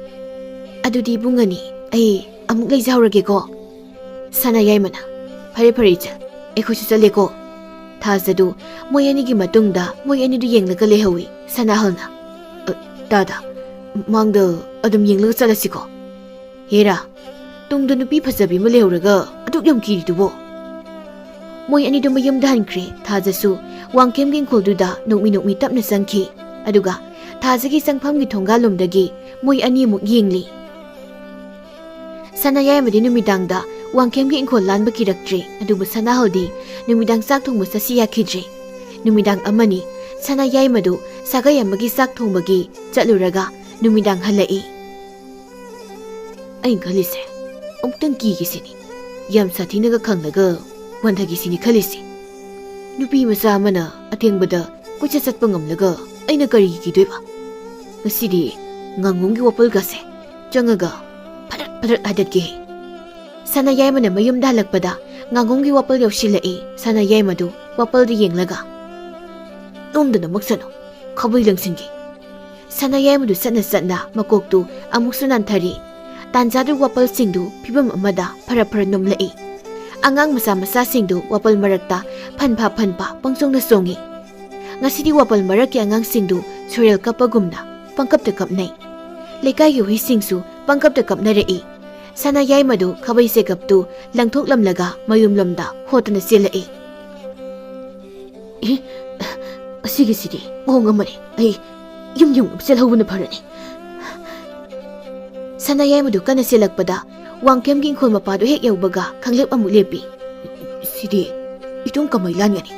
"ꯑꯗꯨꯗꯤ ꯏꯕꯨꯡ ꯑꯅꯤ, ꯑꯩ ꯑꯃꯨꯛ ꯂꯩꯖꯍꯧꯔꯒꯦꯀꯣ꯫" ꯁꯅꯥꯌꯥꯏꯃꯅ, "ꯐꯔꯦ ꯐꯔꯦ ꯏꯆꯜ, ꯑꯩꯈꯣꯏꯁꯨ ꯆꯠꯂꯦꯀꯣ꯫" ꯊꯥꯖꯗꯨ ꯃꯣꯏ ꯑꯅꯤꯒꯤ ꯃꯇꯨꯡꯗ ꯃꯣꯏ ꯑꯅꯤꯗꯨ ꯌꯦꯡꯂꯒ ꯂꯩꯍꯧꯏ꯫ ꯁꯅꯥꯍꯜꯅ, "ꯑ, ꯇꯥꯗ, ꯃꯥꯡꯗ ꯑꯗꯨꯝ ꯌꯦꯡꯂꯒ ꯆꯠꯂꯁꯤꯀꯣ꯫ ꯍꯦꯔꯥ, ꯇꯨꯡꯗ ꯅꯨꯄꯤ ꯐꯖꯕꯤ ꯑꯃ ꯂꯩꯍꯧꯔꯒ ꯑꯗꯨꯛ ꯌꯥꯝ ꯀꯤꯔꯤꯗꯨꯕꯣ?" ꯃꯣꯏ ꯑꯅꯤꯗꯨ ꯃꯌꯨꯝꯗ ꯍꯟꯈ꯭ꯔꯦ꯫ ꯊꯥꯖꯁꯨ ꯋꯥꯡꯈꯦꯝꯒꯤ ꯏꯪꯈꯣꯜꯗꯨꯗ ꯅꯣꯛꯃꯤ ꯅꯣꯛꯃꯤ ꯇꯞꯅ ꯆꯪꯈꯤ꯫ ꯑꯗꯨꯒ ꯊꯥꯖꯒꯤ ꯆꯪꯐꯝꯒꯤ ꯊꯣꯡꯒꯥꯜꯂꯣꯝꯗꯒꯤ ꯃꯣꯏ ꯑꯅꯤꯃꯨꯛ ꯌꯦꯡꯂꯤ꯫ ꯁꯅꯥꯌꯥꯏꯃꯗꯤ ꯅꯨꯃꯤꯗꯥꯡꯗ ꯋꯥꯡꯈꯦꯝꯒꯤ ꯏꯪꯈꯣꯜ ꯂꯥꯟꯕ ꯀꯤꯔꯛꯇ꯭ꯔꯦ, ꯑꯗꯨꯕꯨ ꯁꯅꯥꯍꯜꯗꯤ ꯅꯨꯃꯤꯗꯥꯡ ꯆꯥꯛ ꯊꯣꯡꯕ ꯆꯠꯁꯤ ꯌꯥꯈꯤꯗ꯭ꯔꯦ꯫ ꯅꯨꯃꯤꯗꯥꯡ ꯑꯃꯅꯤ ꯁꯅꯥꯌꯥꯏꯃꯗꯨ ꯁꯥꯒꯩ ꯑꯃꯒꯤ ꯆꯥꯛ ꯊꯣꯡꯕꯒꯤ ꯆꯠꯂꯨꯔꯒ ꯅꯨꯃꯤꯗꯥꯡ ꯍꯜꯂꯛꯏ꯫ ꯑꯩꯅ ꯈꯜꯂꯤꯁꯦ, ꯑꯃꯨꯛꯇꯪ ꯀꯤꯒꯦ ꯁꯤꯅꯤ꯫ ꯌꯥꯝ ꯁꯥꯊꯤꯅꯒ ꯈꯪꯂꯒ ꯋꯥꯟꯊꯒꯦ ꯁꯤꯅꯤ ꯈꯜꯂꯤꯁꯦ꯫ ꯅꯨꯄꯤ ꯃꯆꯥ ꯑꯃꯅ ꯑꯊꯦꯡꯕꯗ ꯀꯣꯏꯆꯠ ꯆꯠꯄ ꯉꯝꯂꯒ ꯑꯩꯅ ꯀꯔꯤꯒꯤ ꯀꯤꯗꯣꯏꯕ? ꯉꯁꯤꯗꯤ ꯉꯥꯉꯣꯝꯒꯤ ꯋꯥꯄꯜꯒꯁꯦ ꯆꯪꯉꯒ ꯐꯗ꯭ꯔꯠ ꯐꯗ꯭ꯔꯠ ꯍꯥꯏꯗꯠꯀꯦ꯫ ꯁꯅꯥꯌꯥꯏꯃꯅ ꯃꯌꯨꯝꯗ ꯍꯜꯂꯛꯄꯗ ꯉꯥꯉꯣꯝꯒꯤ ꯋꯥꯄꯜ ꯌꯧꯁꯤꯜꯂꯛꯏ꯫ ꯁꯅꯥꯌꯥꯏꯃꯗꯨ ꯋꯥꯄꯜꯗ ꯌꯦꯡꯂꯒ, "ꯅꯣꯝꯗꯅ ꯃꯛꯁꯅꯨ, ꯈꯥꯕꯩ ꯂꯪꯁꯤꯟꯒꯦ꯫" ꯁꯅꯥꯌꯥꯏꯃꯗꯨ ꯆꯠꯅ ꯆꯠꯅ ꯃꯀꯣꯛꯇꯨ ꯑꯃꯨꯛꯁꯨ ꯅꯥꯟꯊꯔꯤ꯫ ꯇꯥꯟꯖꯥꯗꯨ ꯋꯥꯄꯜꯁꯤꯡꯗꯨ ꯐꯤꯕꯝ ꯑꯃꯗ ꯐꯔ ꯐꯔ ꯅꯣꯝꯂꯛꯏ꯫ ꯑꯉꯥꯡ ꯃꯆꯥ ꯃꯆꯥꯁꯤꯡꯗꯨ ꯋꯥꯄꯜ ꯃꯔꯛꯇ ꯐꯟꯐꯥ ꯐꯟꯐꯥ ꯄꯪꯆꯣꯡꯗ ꯆꯣꯡꯏ꯫ ꯉꯁꯤꯗꯤ ꯋꯥꯄꯜ ꯃꯔꯛꯀꯤ ꯑꯉꯥꯡꯁꯤꯡꯗꯨ ꯁꯨꯔꯦꯜ ꯀꯞꯄꯒꯨꯝꯅ ꯄꯪꯀꯞꯇ ꯀꯞꯅꯩ꯫ ꯂꯩꯀꯥꯏꯒꯤ ꯍꯨꯏꯁꯤꯡꯁꯨ ꯄꯪꯀꯞꯇ ꯀꯞꯅꯔꯛꯏ꯫ ꯁꯅꯥ ꯌꯥꯏꯃꯗꯨ ꯈꯥꯕꯩ ꯆꯦꯒꯞꯇꯨ ꯂꯪꯊꯣꯛꯂꯝꯂꯒ ꯃꯌꯨꯝꯂꯣꯝꯗ ꯍꯣꯠꯇꯨꯅ ꯆꯦꯜꯂꯛꯏ꯫ "ꯑꯦ, ꯑꯁꯤꯒꯤꯁꯤꯗꯤ ꯃꯑꯣꯡ ꯑꯃꯅꯤ꯫ ꯑꯩ ꯌꯨꯝ ꯌꯨꯝ ꯆꯦꯜꯍꯧꯕꯅ ꯐꯔꯅꯤ"꯫ ꯁꯅꯥ ꯌꯥꯏꯃꯗꯨ ꯀꯟꯅ ꯆꯦꯜꯂꯛꯄꯗ ꯋꯥꯡꯈꯦꯝꯒꯤ ꯏꯪꯈꯣꯜ ꯃꯄꯥꯗꯨ ꯍꯦꯛ ꯌꯧꯕꯒ ꯈꯪꯂꯦꯞ ꯑꯃꯨꯛ ꯂꯦꯞꯄꯤ꯫ "ꯁꯤꯗꯤ ꯏꯇꯨꯡ ꯀꯃꯥꯏ ꯂꯥꯟꯒꯅꯤ?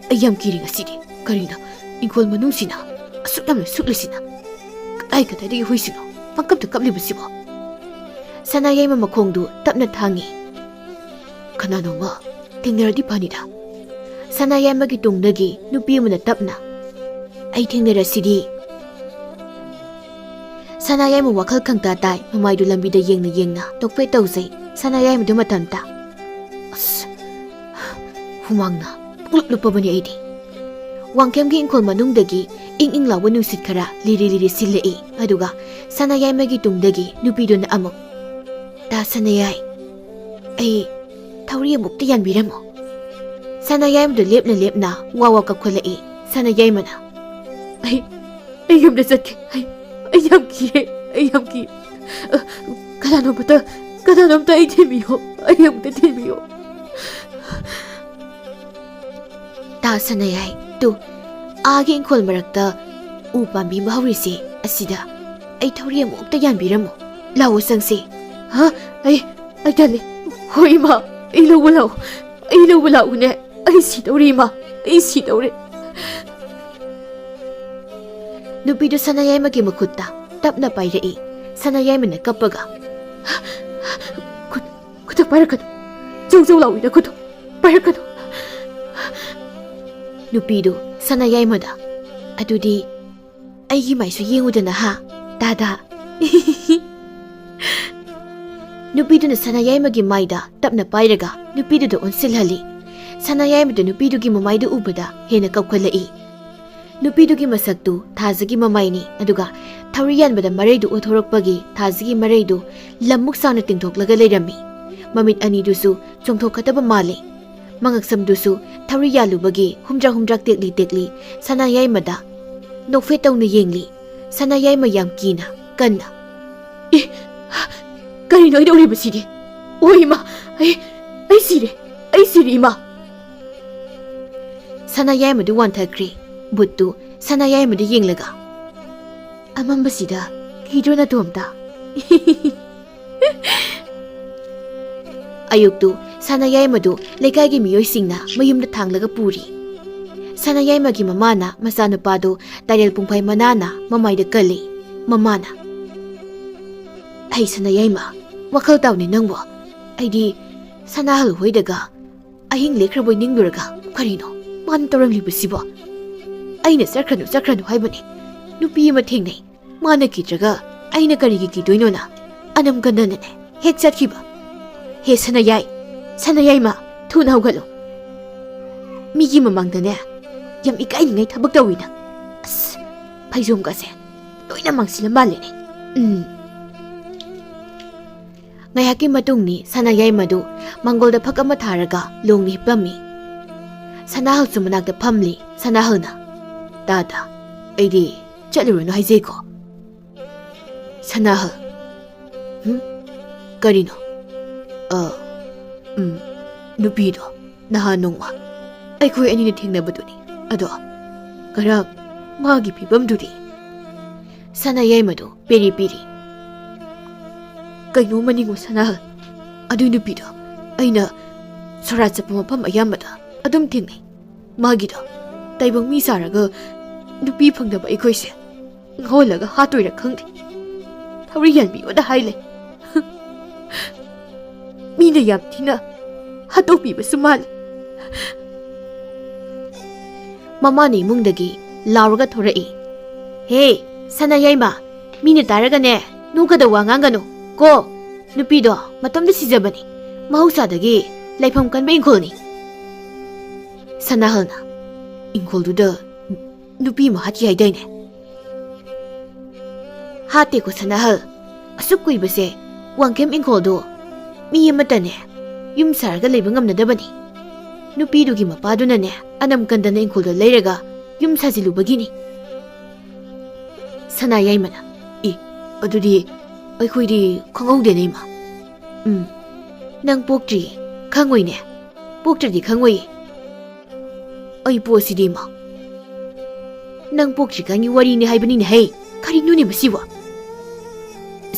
ꯑꯩ ꯌꯥꯝ ꯀꯤꯔꯦ ꯉꯁꯤꯗꯤ꯫ ꯀꯔꯤꯅꯣ ꯏꯪꯈꯣꯜ ꯃꯅꯨꯡꯁꯤꯅ ꯑꯁꯨꯛ ꯌꯥꯝꯅ ꯁꯨꯛꯂꯤꯁꯤꯅ? ꯀꯗꯥꯏ ꯀꯗꯥꯏꯗꯒꯤ ꯍꯨꯏꯁꯤꯅꯣ ꯄꯪꯀꯞꯇ ꯀꯞꯂꯤꯕꯁꯤꯕꯣ?" ꯁꯅꯥ ꯌꯥꯏꯃ ꯃꯈꯣꯡꯗꯨ ꯇꯞꯅ ꯊꯥꯡꯉꯤ꯫ "ꯀꯅꯥꯅꯣꯃ ꯊꯦꯡꯅꯔꯗꯤ ꯐꯅꯤꯗ"꯫ ꯁꯅꯥ ꯌꯥꯏꯃꯒꯤ ꯇꯨꯡꯗꯒꯤ ꯅꯨꯄꯤ ꯑꯃꯅ ꯇꯞꯅ, "ꯑꯩ ꯊꯦꯡꯅꯔꯁꯤꯗꯤ"꯫ ꯁꯅꯥ ꯌꯥꯏꯃ ꯋꯥꯈꯜ ꯈꯪꯇꯥ ꯇꯥꯏ, ꯃꯃꯥꯏꯗꯨ ꯂꯝꯕꯤꯗ ꯌꯦꯡꯅ ꯌꯦꯡꯅ ꯇꯣꯛꯄꯦ ꯇꯧꯖꯩ꯫ ꯁꯅꯥ ꯌꯥꯏꯃꯗꯨ ꯃꯇꯝꯇ꯫ ꯑꯁ, ꯍꯨꯃꯥꯡꯅ ꯄꯨꯡꯂꯨꯞ ꯂꯨꯞꯄꯕꯅꯤ ꯑꯩꯗꯤ꯫ ꯋꯥꯡꯈꯦꯝꯒꯤ ꯏꯪꯈꯣꯜ ꯃꯅꯨꯡꯗꯒꯤ ꯏꯪ ꯏꯪ ꯂꯥꯎꯕ ꯅꯨꯡꯁꯤꯠ ꯈꯔ ꯂꯤꯔꯤ ꯂꯤꯔꯤ ꯁꯤꯜꯂꯛꯏ, ꯑꯗꯨꯒ ꯁꯅꯥ ꯌꯥꯏꯃꯒꯤ ꯇꯨꯡꯗꯒꯤ ꯅꯨꯄꯤꯗꯨꯅ ꯑꯃꯨꯛ, "ꯇꯥ ꯁꯅꯥ ꯌꯥꯏ, ꯑꯩ ꯊꯧꯔꯤ ꯑꯃꯨꯛꯇ ꯌꯥꯟꯕꯤꯔꯝꯃꯣ"꯫ ꯁꯅꯥ ꯌꯥꯏꯃꯗꯨ ꯂꯦꯞꯅ ꯂꯦꯞꯅ ꯋꯥ ꯋꯥ ꯀꯞꯈꯠꯂꯛꯏ꯫ ꯁꯅꯥ ꯌꯥꯏꯃꯅ, "ꯑꯩ, ꯑꯩ ꯌꯨꯝꯗ ꯆꯠꯀꯦ꯫ ꯑꯩ, ꯑꯩ ꯌꯥꯝ ꯀꯤꯔꯦ꯫ ꯑꯩ ꯌꯥꯝ ꯀꯤ꯫ ꯑ, ꯀꯅꯥꯅꯣꯝꯇ, ꯀꯅꯥꯅꯣꯝꯇ ꯑꯩ ꯊꯤꯟꯕꯤꯌꯣ꯫ ꯑꯩ ꯑꯃꯨꯛꯇ ꯊꯤꯟꯕꯤꯌꯣ"꯫ ꯇꯥ ꯁꯅꯥ ꯌꯥꯏ, ꯇꯨ, ꯑꯥꯒꯤ ꯏꯪꯈꯣꯜ ꯃꯔꯛꯇ ꯎ ꯄꯥꯝꯕꯤ ꯑꯃ ꯍꯧꯔꯤꯁꯦ, ꯑꯁꯤꯗ ꯑꯩ ꯊꯧꯔꯤ ꯑꯃꯨꯛꯇ ꯌꯥꯟꯕꯤꯔꯝꯃꯣ꯫ ꯂꯥꯛꯑꯣ ꯆꯪꯁꯦ꯫ "ꯍꯥ? ꯑꯩ, ꯑꯩ ꯇꯜꯂꯤ꯫ ꯍꯣꯏ ꯏꯃꯥ, ꯑꯩ ꯂꯧꯕ ꯂꯥꯛꯑꯣ꯫ ꯑꯩ ꯂꯧꯕ ꯂꯥꯛꯎꯅꯦ꯫ ꯑꯩ ꯁꯤꯗꯧꯔꯦ ꯏꯃꯥ, ꯑꯩ ꯁꯤꯗꯧꯔꯦ"꯫ ꯅꯨꯄꯤꯗꯨ ꯁꯅꯥ ꯌꯥꯏꯃꯒꯤ ꯃꯈꯨꯠꯇ ꯇꯞꯅ ꯄꯥꯏꯔꯛꯏ꯫ ꯁꯅꯥ ꯌꯥꯏꯃꯅ ꯀꯞꯄꯒ, "ꯈꯨꯠ, ꯈꯨꯠꯇ ꯄꯥꯏꯔꯛꯀꯅꯨ꯫ ꯖꯧ ꯖꯧ ꯂꯥꯎꯏꯗ ꯈꯨꯠꯇꯣ꯫ ꯄꯥꯏꯔꯛꯀꯅꯨ"꯫ ꯅꯨꯄꯤꯗꯨ ꯁꯅꯥ ꯌꯥꯏꯃꯗ, "ꯑꯗꯨꯗꯤ ꯑꯩꯒꯤ ꯃꯥꯏꯁꯨ ꯌꯦꯡꯉꯨꯗꯅ ꯍꯥ, ꯇꯥꯗ"꯫ ꯅꯨꯄꯤꯗꯨꯅ ꯁꯅꯥ ꯌꯥꯏꯃꯒꯤ ꯃꯥꯏꯗ ꯇꯞꯅ ꯄꯥꯏꯔꯒ ꯅꯨꯄꯤꯗꯨꯗ ꯑꯣꯟꯁꯤꯜꯍꯜꯂꯤ꯫ ꯁꯅꯥ ꯌꯥꯏꯃꯗꯨ ꯅꯨꯄꯤꯗꯨꯒꯤ ꯃꯃꯥꯏꯗꯨ ꯎꯕꯗ ꯍꯦꯟꯅ ꯀꯞꯈꯠꯂꯛꯏ꯫ ꯅꯨꯄꯤꯗꯨꯒꯤ ꯃꯁꯛꯇꯨ ꯊꯥꯖꯒꯤ ꯃꯃꯥꯏꯅꯤ, ꯑꯗꯨꯒ ꯊꯧꯔꯤ ꯌꯥꯟꯕꯗ ꯃꯔꯩꯗꯨ ꯎꯠꯊꯣꯔꯛꯄꯒꯤ ꯊꯥꯖꯒꯤ ꯃꯔꯩꯗꯨ ꯂꯝꯃꯨꯛ ꯁꯥꯡꯅ ꯇꯤꯡꯊꯣꯛꯂꯒ ꯂꯩꯔꯝꯃꯤ꯫ ꯃꯃꯤꯠ ꯑꯅꯤꯗꯨꯁꯨ ꯆꯣꯡꯊꯣꯛꯀꯗꯕ ꯃꯥꯜꯂꯤ꯫ ꯃꯉꯛꯁꯝꯗꯨꯁꯨ ꯊꯧꯔꯤ ꯌꯥꯜꯂꯨꯕꯒꯤ ꯍꯨꯝꯗ꯭ꯔꯥꯛ ꯍꯨꯝꯗ꯭ꯔꯥꯛ ꯇꯦꯛꯂꯤ ꯇꯦꯛꯂꯤ ꯁꯅꯥ ꯌꯥꯏꯃꯗ ꯅꯣꯛꯐꯦꯠ ꯇꯧꯅ ꯌꯦꯡꯂꯤ꯫ ꯁꯅꯥ ꯌꯥꯏꯃ ꯌꯥꯝ ꯀꯤꯅ ꯀꯟꯅ, "ꯑꯦ, ꯀꯔꯤꯅꯣ ꯑꯩ ꯇꯧꯔꯤꯕꯁꯤꯗꯤ? ꯑꯣ ꯏꯃꯥ, ꯑꯩ, ꯑꯩ ꯁꯤꯔꯦ, ꯑꯩ ꯁꯤꯔꯦ ꯏꯃꯥ!" ꯁꯅꯥ ꯌꯥꯏꯃꯗꯨ ꯋꯥꯟꯊꯈ꯭ꯔꯦ꯫ ꯕꯨꯠꯇꯨ ꯁꯅꯥ ꯌꯥꯏꯃꯗ ꯌꯦꯡꯂꯒ, "ꯑꯃꯝꯕꯁꯤꯗ ꯀꯤꯗ꯭ꯔꯣ ꯅꯇꯣꯝꯇ?" ꯑꯌꯨꯛꯇꯨ ꯁꯅꯥ ꯌꯥꯏꯃꯗꯨ ꯂꯩꯀꯥꯏꯒꯤ ꯃꯤꯑꯣꯏꯁꯤꯡꯅ ꯃꯌꯨꯝꯗ ꯊꯥꯡꯂꯒ ꯄꯨꯔꯤ꯫ ꯁꯅꯥ ꯌꯥꯏꯃꯒꯤ ꯃꯃꯥꯅ ꯃꯆꯥꯅꯨꯄꯥꯗꯨ ꯇꯥꯏꯔꯦꯜ ꯄꯨꯡꯐꯥꯏ ꯃꯅꯥꯅ ꯃꯃꯥꯏꯗ ꯀꯜꯂꯤ꯫ ꯃꯃꯥꯅ, "ꯑꯩ ꯁꯅꯥ ꯌꯥꯏꯃ, ꯋꯥꯈꯜ ꯇꯥꯎꯅꯦ ꯅꯪꯕꯨ꯫ ꯑꯩꯗꯤ ꯁꯅꯥꯍꯜ ꯍꯣꯏꯗꯒ ꯑꯍꯤꯡ ꯂꯦꯛꯈ꯭ꯔꯕꯣꯏ ꯅꯤꯡꯂꯨꯔꯒ ꯀꯔꯤꯅꯣ ꯃꯥꯅ ꯇꯧꯔꯝꯂꯤꯕꯁꯤꯕꯣ? ꯑꯩꯅ ꯆꯠꯈ꯭ꯔꯅꯨ, ꯆꯠꯈ꯭ꯔꯅꯨ ꯍꯥꯏꯕꯅꯤ꯫ ꯅꯨꯄꯤ ꯑꯃ ꯊꯦꯡꯅꯩ꯫ ꯃꯥꯅ ꯀꯤꯗ꯭ꯔꯒ ꯑꯩꯅ ꯀꯔꯤꯒꯤ ꯀꯤꯗꯣꯏꯅꯣꯅ ꯑꯅꯝ ꯀꯟꯗꯅꯅꯦ ꯍꯦꯛ ꯆꯠꯈꯤꯕ꯫ ꯍꯦ ꯁꯅꯥꯌꯥꯏ, ꯁꯅꯥꯌꯥꯏꯃ, ꯊꯨꯅ ꯍꯧꯒꯠꯂꯨ꯫ ꯃꯤꯒꯤ ꯃꯃꯥꯡꯗꯅꯦ ꯌꯥꯝ ꯏꯀꯥꯏꯅꯤꯡꯉꯥꯏ ꯊꯕꯛ ꯇꯧꯏ ꯅꯪ꯫ ꯑꯁ, ꯐꯩꯖꯣꯝꯒꯁꯦ ꯂꯣꯏꯅ ꯃꯥꯡꯁꯤꯜꯂ ꯃꯥꯜꯂꯦꯅꯦ꯫ ꯎꯝ꯫ ꯉꯥꯏꯍꯥꯛꯀꯤ ꯃꯇꯨꯡꯅꯤ ꯁꯅꯥꯌꯥꯏꯃꯗꯨ ꯃꯥꯡꯒꯣꯜꯗ ꯐꯛ ꯑꯃ ꯊꯥꯔꯒ ꯂꯣꯡꯅ ꯍꯤꯞꯄꯝꯃꯤ꯫ ꯁꯅꯥꯍꯜꯁꯨ ꯃꯅꯥꯛꯇ ꯐꯝꯂꯤ꯫ ꯁꯅꯥꯍꯜꯅ, "ꯇꯥ ꯇꯥ, ꯑꯩꯗꯤ ꯆꯠꯂꯨꯔꯅꯨ ꯍꯥꯏꯖꯩꯀꯣ꯫" ꯁꯅꯥꯍꯜ, "ꯍꯨꯝ? ꯀꯔꯤꯅꯣ?" "ꯑ, ꯎꯝ, ꯅꯨꯄꯤꯗꯣ ꯅꯍꯥꯟ ꯅꯣꯡꯃ ꯑꯩꯈꯣꯏ ꯑꯅꯤꯅ ꯊꯦꯡꯅꯕꯗꯨꯅꯤ꯫ ꯑꯗꯣ ꯈꯔ ꯃꯥꯒꯤ ꯐꯤꯕꯝꯗꯨꯗꯤ?" ꯁꯅꯥꯌꯥꯏꯃꯗꯨ ꯄꯦꯔꯤ ꯄꯦꯔꯤ꯫ "ꯀꯩꯅꯣꯝꯃ ꯅꯤꯡꯉꯣ ꯁꯅꯥꯍꯜ, ꯑꯗꯨꯏ ꯅꯨꯄꯤꯗꯣ ꯑꯩꯅ ꯁꯣꯔꯥꯠ ꯆꯠꯄ ꯃꯐꯝ ꯑꯌꯥꯝꯕꯗ ꯑꯗꯨꯝ ꯊꯦꯡꯅꯩ꯫ ꯃꯥꯒꯤꯗꯣ ꯇꯥꯏꯕꯪ ꯃꯤ ꯁꯥꯔꯒ ꯅꯨꯄꯤ ꯐꯪꯗꯕ ꯑꯩꯈꯣꯏꯁꯦ ꯉꯥꯎꯍꯜꯂꯒ ꯍꯥꯠꯇꯣꯏꯔꯥ ꯈꯪꯗꯦ꯫ ꯊꯧꯔꯤ ꯌꯥꯟꯕꯤꯌꯣꯅ ꯍꯥꯏ ꯂꯩ꯫ ꯃꯤꯅ ꯌꯥꯝ ꯊꯤꯅ ꯍꯥꯠꯇꯣꯛꯄꯤꯕꯁꯨ ꯃꯥꯜꯂꯤ꯫" ꯃꯃꯥꯅ ꯏꯃꯨꯡꯗꯒꯤ ꯂꯥꯎꯔꯒ ꯊꯣꯔꯛꯏ, "ꯍꯦ, ꯁꯅꯥꯌꯥꯏꯃ, ꯃꯤꯅ ꯇꯥꯔꯒꯅꯦ ꯅꯣꯛꯀꯗꯧꯕ ꯋꯥ ꯉꯥꯡꯒꯅꯨ ꯀꯣ꯫ ꯅꯨꯄꯤꯗꯣ ꯃꯇꯣꯝꯇ ꯁꯤꯖꯕꯅꯤ꯫ ꯃꯍꯧꯁꯥꯗꯒꯤ ꯂꯥꯏꯐꯝ ꯀꯟꯕ ꯏꯪꯈꯣꯜꯅꯤ꯫" ꯁꯅꯥꯍꯜꯅ, "ꯏꯪꯈꯣꯜꯗꯨꯗ ꯅꯨꯄꯤ ꯑꯃ ꯍꯥꯠꯈꯤ ꯍꯥꯏꯗꯥꯏꯅꯦ?" "ꯍꯥꯠꯇꯦꯀꯣ ꯁꯅꯥꯍꯜ꯫ ꯑꯁꯨꯛ ꯀꯨꯏꯕꯁꯦ ꯋꯥꯡꯈꯦꯝ ꯏꯪꯈꯣꯜꯗꯣ ꯃꯤ ꯑꯃꯠꯇꯅꯦ ꯌꯨꯝ ꯁꯥꯔꯒ ꯂꯩꯕ ꯉꯝꯅꯗꯕꯅꯤ꯫ ꯅꯨꯄꯤꯗꯨꯒꯤ ꯃꯄꯥꯗꯨꯅꯅꯦ ꯑꯅꯝ ꯀꯟꯗꯅ ꯏꯪꯈꯣꯜꯗ ꯂꯩꯔꯒ ꯌꯨꯝ ꯁꯥꯖꯤꯜꯂꯨꯕꯒꯤꯅꯤ꯫ ꯁꯅꯥ ꯌꯥꯏꯃꯅ, "ꯑꯦ, ꯑꯗꯨꯗꯤ ꯑꯩꯈꯣꯏꯗꯤ ꯈꯪꯍꯧꯗꯦꯅꯦ, ꯏꯃꯥ꯫" "ꯎꯝ, ꯅꯪ ꯄꯣꯛꯇ꯭ꯔꯤꯌꯦ, ꯈꯪꯉꯣꯏꯅꯦ꯫ ꯄꯣꯛꯇ꯭ꯔꯗꯤ ꯈꯪꯉꯣꯏꯌꯦ꯫ ꯑꯩ ꯄꯣꯠꯁꯤꯗꯤ, ꯏꯃꯥ, ꯅꯪ ꯄꯣꯛꯇ꯭ꯔꯤꯀꯥꯟꯒꯤ ꯋꯥꯔꯤꯅꯤ ꯍꯥꯏꯕꯅꯤꯅꯦ ꯍꯦ꯫ ꯀꯔꯤꯅꯣꯅꯦ ꯃꯁꯤꯕꯣ?"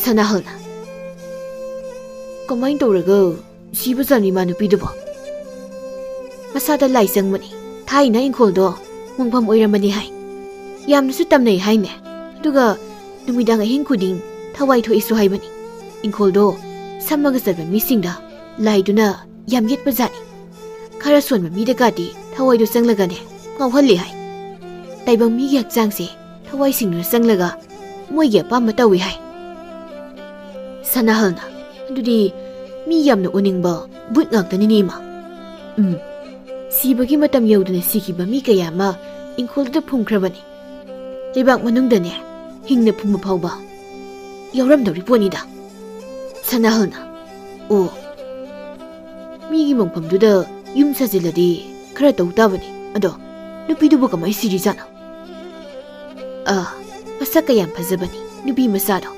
ꯁꯅꯥꯍꯜꯅ, "ꯀꯃꯥꯏꯅ ꯇꯧꯔꯒ ꯁꯤꯕꯖꯥꯠꯅꯤ ꯏꯃꯥ ꯅꯨꯄꯤꯗꯨꯕꯣ?" "ꯃꯁꯥꯗ ꯂꯥꯏ ꯆꯪꯕꯅꯤ꯫ ꯊꯥꯏꯅ ꯏꯪꯈꯣꯜꯗꯣ ꯃꯣꯡꯐꯝ ꯑꯣꯏꯔꯝꯕꯅꯤ ꯍꯥꯏ꯫ ꯌꯥꯝꯅꯁꯨ ꯇꯝꯅꯩ ꯍꯥꯏꯅꯦ꯫ ꯑꯗꯨꯒ ꯅꯨꯃꯤꯗꯥꯡ ꯑꯍꯤꯡ ꯈꯨꯗꯤꯡ ꯊꯋꯥꯏ ꯊꯣꯛꯏꯁꯨ ꯍꯥꯏꯕꯅꯤ꯫ ꯏꯪꯈꯣꯜꯗꯣ ꯁꯝꯃꯒ ꯆꯠꯄ ꯃꯤꯁꯤꯡꯗ ꯂꯥꯏꯗꯨꯅ ꯌꯥꯝ ꯌꯦꯠꯄꯖꯥꯠꯅꯤ꯫ ꯈꯔ ꯁꯣꯟꯕ ꯃꯤꯗꯒꯗꯤ ꯊꯋꯥꯏꯗꯣ ꯆꯪꯂꯒꯅꯦ ꯉꯥꯎꯍꯜꯂꯤ ꯍꯥꯏ꯫ ꯇꯥꯏꯕꯪ ꯃꯤꯒꯤ ꯍꯛꯆꯥꯡꯁꯦ ꯊꯋꯥꯏꯁꯤꯡꯗꯨꯅ ꯆꯪꯂꯒ ꯃꯣꯏꯒꯤ ꯑꯄꯥꯝꯕ ꯇꯧꯏ ꯍꯥꯏ꯫" ꯁꯅꯥꯍꯜꯅ, "ꯑꯗꯨꯗꯤ ꯃꯤ ꯌꯥꯝꯅ ꯑꯣꯅꯤꯡꯕ ꯚꯨꯠ ꯉꯥꯛꯇꯅꯤꯅꯦ, ꯏꯃꯥ꯫" "ꯎꯝ, ꯁꯤꯕꯒꯤ ꯃꯇꯝ ꯌꯧꯗꯅ ꯁꯤꯈꯤꯕ ꯃꯤ ꯀꯌꯥ ꯑꯃ ꯏꯪꯈꯣꯜꯗꯨꯗ ꯐꯨꯝꯈ꯭ꯔꯕꯅꯤ꯫ ꯂꯩꯕꯥꯛ ꯃꯅꯨꯡꯗꯅꯦ ꯍꯤꯡꯅ ꯐꯨꯝꯕ ꯐꯥꯎꯕ ꯌꯥꯎꯔꯝꯗꯧꯔꯤ ꯄꯣꯠꯅꯤꯗ꯫" ꯁꯅꯥꯍꯜꯅ, "ꯑꯣ, ꯃꯤꯒꯤ ꯃꯣꯡꯐꯝꯗꯨꯗ ꯌꯨꯝ ꯁꯥꯖꯤꯜꯂꯗꯤ ꯈꯔ ꯇꯧ ꯇꯥꯕꯅꯤ꯫ ꯑꯗꯣ ꯅꯨꯄꯤꯗꯨꯕꯨ ꯀꯃꯥꯏ ꯁꯤꯔꯤꯖꯥꯠꯅꯣ?" "ꯑꯥ, ꯃꯁꯛꯀ ꯌꯥꯝ ꯐꯖꯕꯅꯤ ꯅꯨꯄꯤ ꯃꯆꯥꯗꯣ꯫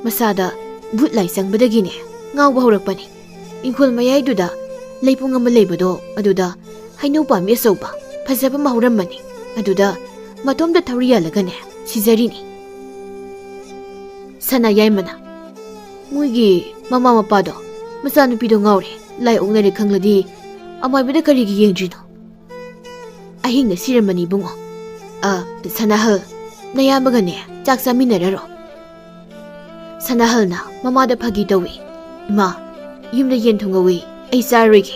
ꯃꯁꯥꯗ ꯚꯨꯠ ꯂꯥꯏ ꯆꯪꯕꯗꯒꯤꯅꯦ ꯉꯥꯎꯕ ꯍꯧꯔꯛꯄꯅꯤ꯫ ꯏꯪꯈꯣꯜ ꯃꯌꯥꯏꯗꯨꯗ ꯂꯩꯄꯨꯡ ꯑꯃ ꯂꯩꯕꯗꯣ, ꯑꯗꯨꯗ ꯍꯩꯅꯧ ꯄꯥꯝꯕꯤ ꯑꯆꯧꯕ ꯐꯖꯕ ꯑꯃ ꯍꯧꯔꯝꯕꯅꯤ꯫ ꯑꯗꯨꯗ ꯃꯇꯣꯝꯇ ꯊꯧꯔꯤ ꯌꯥꯜꯂꯒꯅꯦ ꯁꯤꯖꯔꯤꯅꯤ꯫" ꯁꯅꯥ ꯌꯥꯏꯃꯅ, "ꯃꯣꯏꯒꯤ ꯃꯃꯥ ꯃꯄꯥꯗꯣ ꯃꯆꯥꯅꯨꯄꯤꯗꯣ ꯉꯥꯎꯔꯦ, ꯂꯥꯏ ꯑꯣꯛꯅꯔꯦ ꯈꯪꯂꯗꯤ ꯑꯃꯥꯏꯕꯗ ꯀꯔꯤꯒꯤ ꯌꯦꯡꯗ꯭ꯔꯤꯅꯣ?" "ꯑꯍꯤꯡꯗ ꯁꯤꯔꯝꯕꯅꯤ ꯏꯕꯨꯡꯉꯣ꯫ ꯑ, ꯁꯅꯥꯍꯜ, ꯅꯌꯥꯝꯕꯒꯅꯦ ꯆꯥꯛ ꯆꯥꯃꯤꯟꯅꯔꯔꯣ꯫" ꯁꯅꯥꯍꯜꯅ ꯃꯃꯥꯗ ꯐꯥꯒꯤ ꯇꯧꯏ꯫ "ꯏꯃꯥ, ꯌꯨꯝꯗ ꯌꯦꯟ ꯊꯣꯡꯍꯧꯋꯤ, ꯑꯩ ꯆꯥꯔꯣꯏꯒꯦ꯫"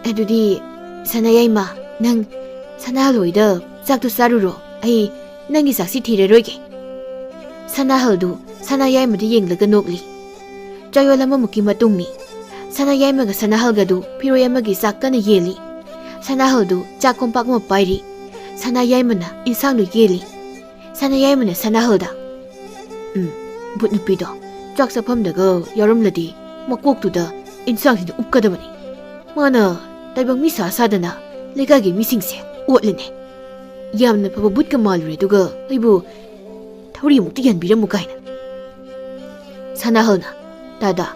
"ꯑꯗꯨꯗꯤ ꯁꯅꯥꯌꯥꯏꯃ, ꯅꯪ ꯁꯅꯥꯍꯜ ꯍꯣꯏꯗ ꯆꯥꯛꯇꯨ ꯆꯥꯔꯨꯔꯣ, ꯑꯩ ꯅꯪꯒꯤ ꯆꯥꯛꯁꯤ ꯊꯤꯔꯔꯣꯏꯒꯦ꯫" ꯁꯅꯥꯍꯜꯗꯨ ꯁꯅꯥꯌꯥꯏꯃꯗ ꯌꯦꯡꯂꯒ ꯅꯣꯛꯂꯤ꯫ ꯆꯌꯣꯜ ꯑꯃꯃꯨꯛꯀꯤ ꯃꯇꯨꯡꯅꯤ꯫ ꯁꯅꯥꯌꯥꯏꯃꯒ ꯁꯅꯥꯍꯜꯒꯗꯨ ꯐꯤꯔꯣꯏ ꯑꯃꯒꯤ ꯆꯥꯛ ꯀꯟꯅ ꯌꯦꯜꯂꯤ꯫ ꯁꯅꯥꯍꯜꯗꯨ ꯆꯥꯛ ꯀꯣꯝꯄꯥꯛ ꯑꯃ ꯄꯥꯏꯔꯤ꯫ ꯁꯅꯥꯌꯥꯏꯃꯅ ꯏꯟꯁꯥꯡꯗꯨ ꯌꯦꯜꯂꯤ꯫ ꯁꯅꯥꯌꯥꯏꯃꯅ ꯁꯅꯥꯍꯜꯗ, "ꯎꯝ, ꯚꯨꯠ ꯅꯨꯄꯤꯗꯣ ꯆꯥꯛ ꯆꯥꯐꯝꯗꯒ ꯌꯥꯎꯔꯝꯂꯗꯤ ꯃꯀꯣꯛꯇꯨꯗ ꯏꯟꯁꯥꯡꯁꯤꯗ ꯎꯞꯀꯗꯕꯅꯤ꯫ ꯃꯥꯅ ꯇꯥꯏꯕꯪ ꯃꯤ ꯁꯥ ꯁꯥꯗꯅ ꯂꯩꯀꯥꯏꯒꯤ ꯃꯤꯁꯤꯡꯁꯦ ꯑꯣꯠꯂꯤꯅꯦ꯫ ꯌꯥꯝꯅ ꯐꯕ ꯕꯨꯠꯀ ꯃꯥꯜꯂꯨꯔꯦ, ꯑꯗꯨꯒ ꯑꯩꯕꯨ ꯊꯧꯔꯤ ꯑꯃꯨꯛꯇ ꯌꯥꯟꯕꯤꯔꯝꯃꯨ ꯀꯥꯏꯅ꯫ ꯁꯅꯥꯍꯜꯅ, "ꯇꯥꯗ,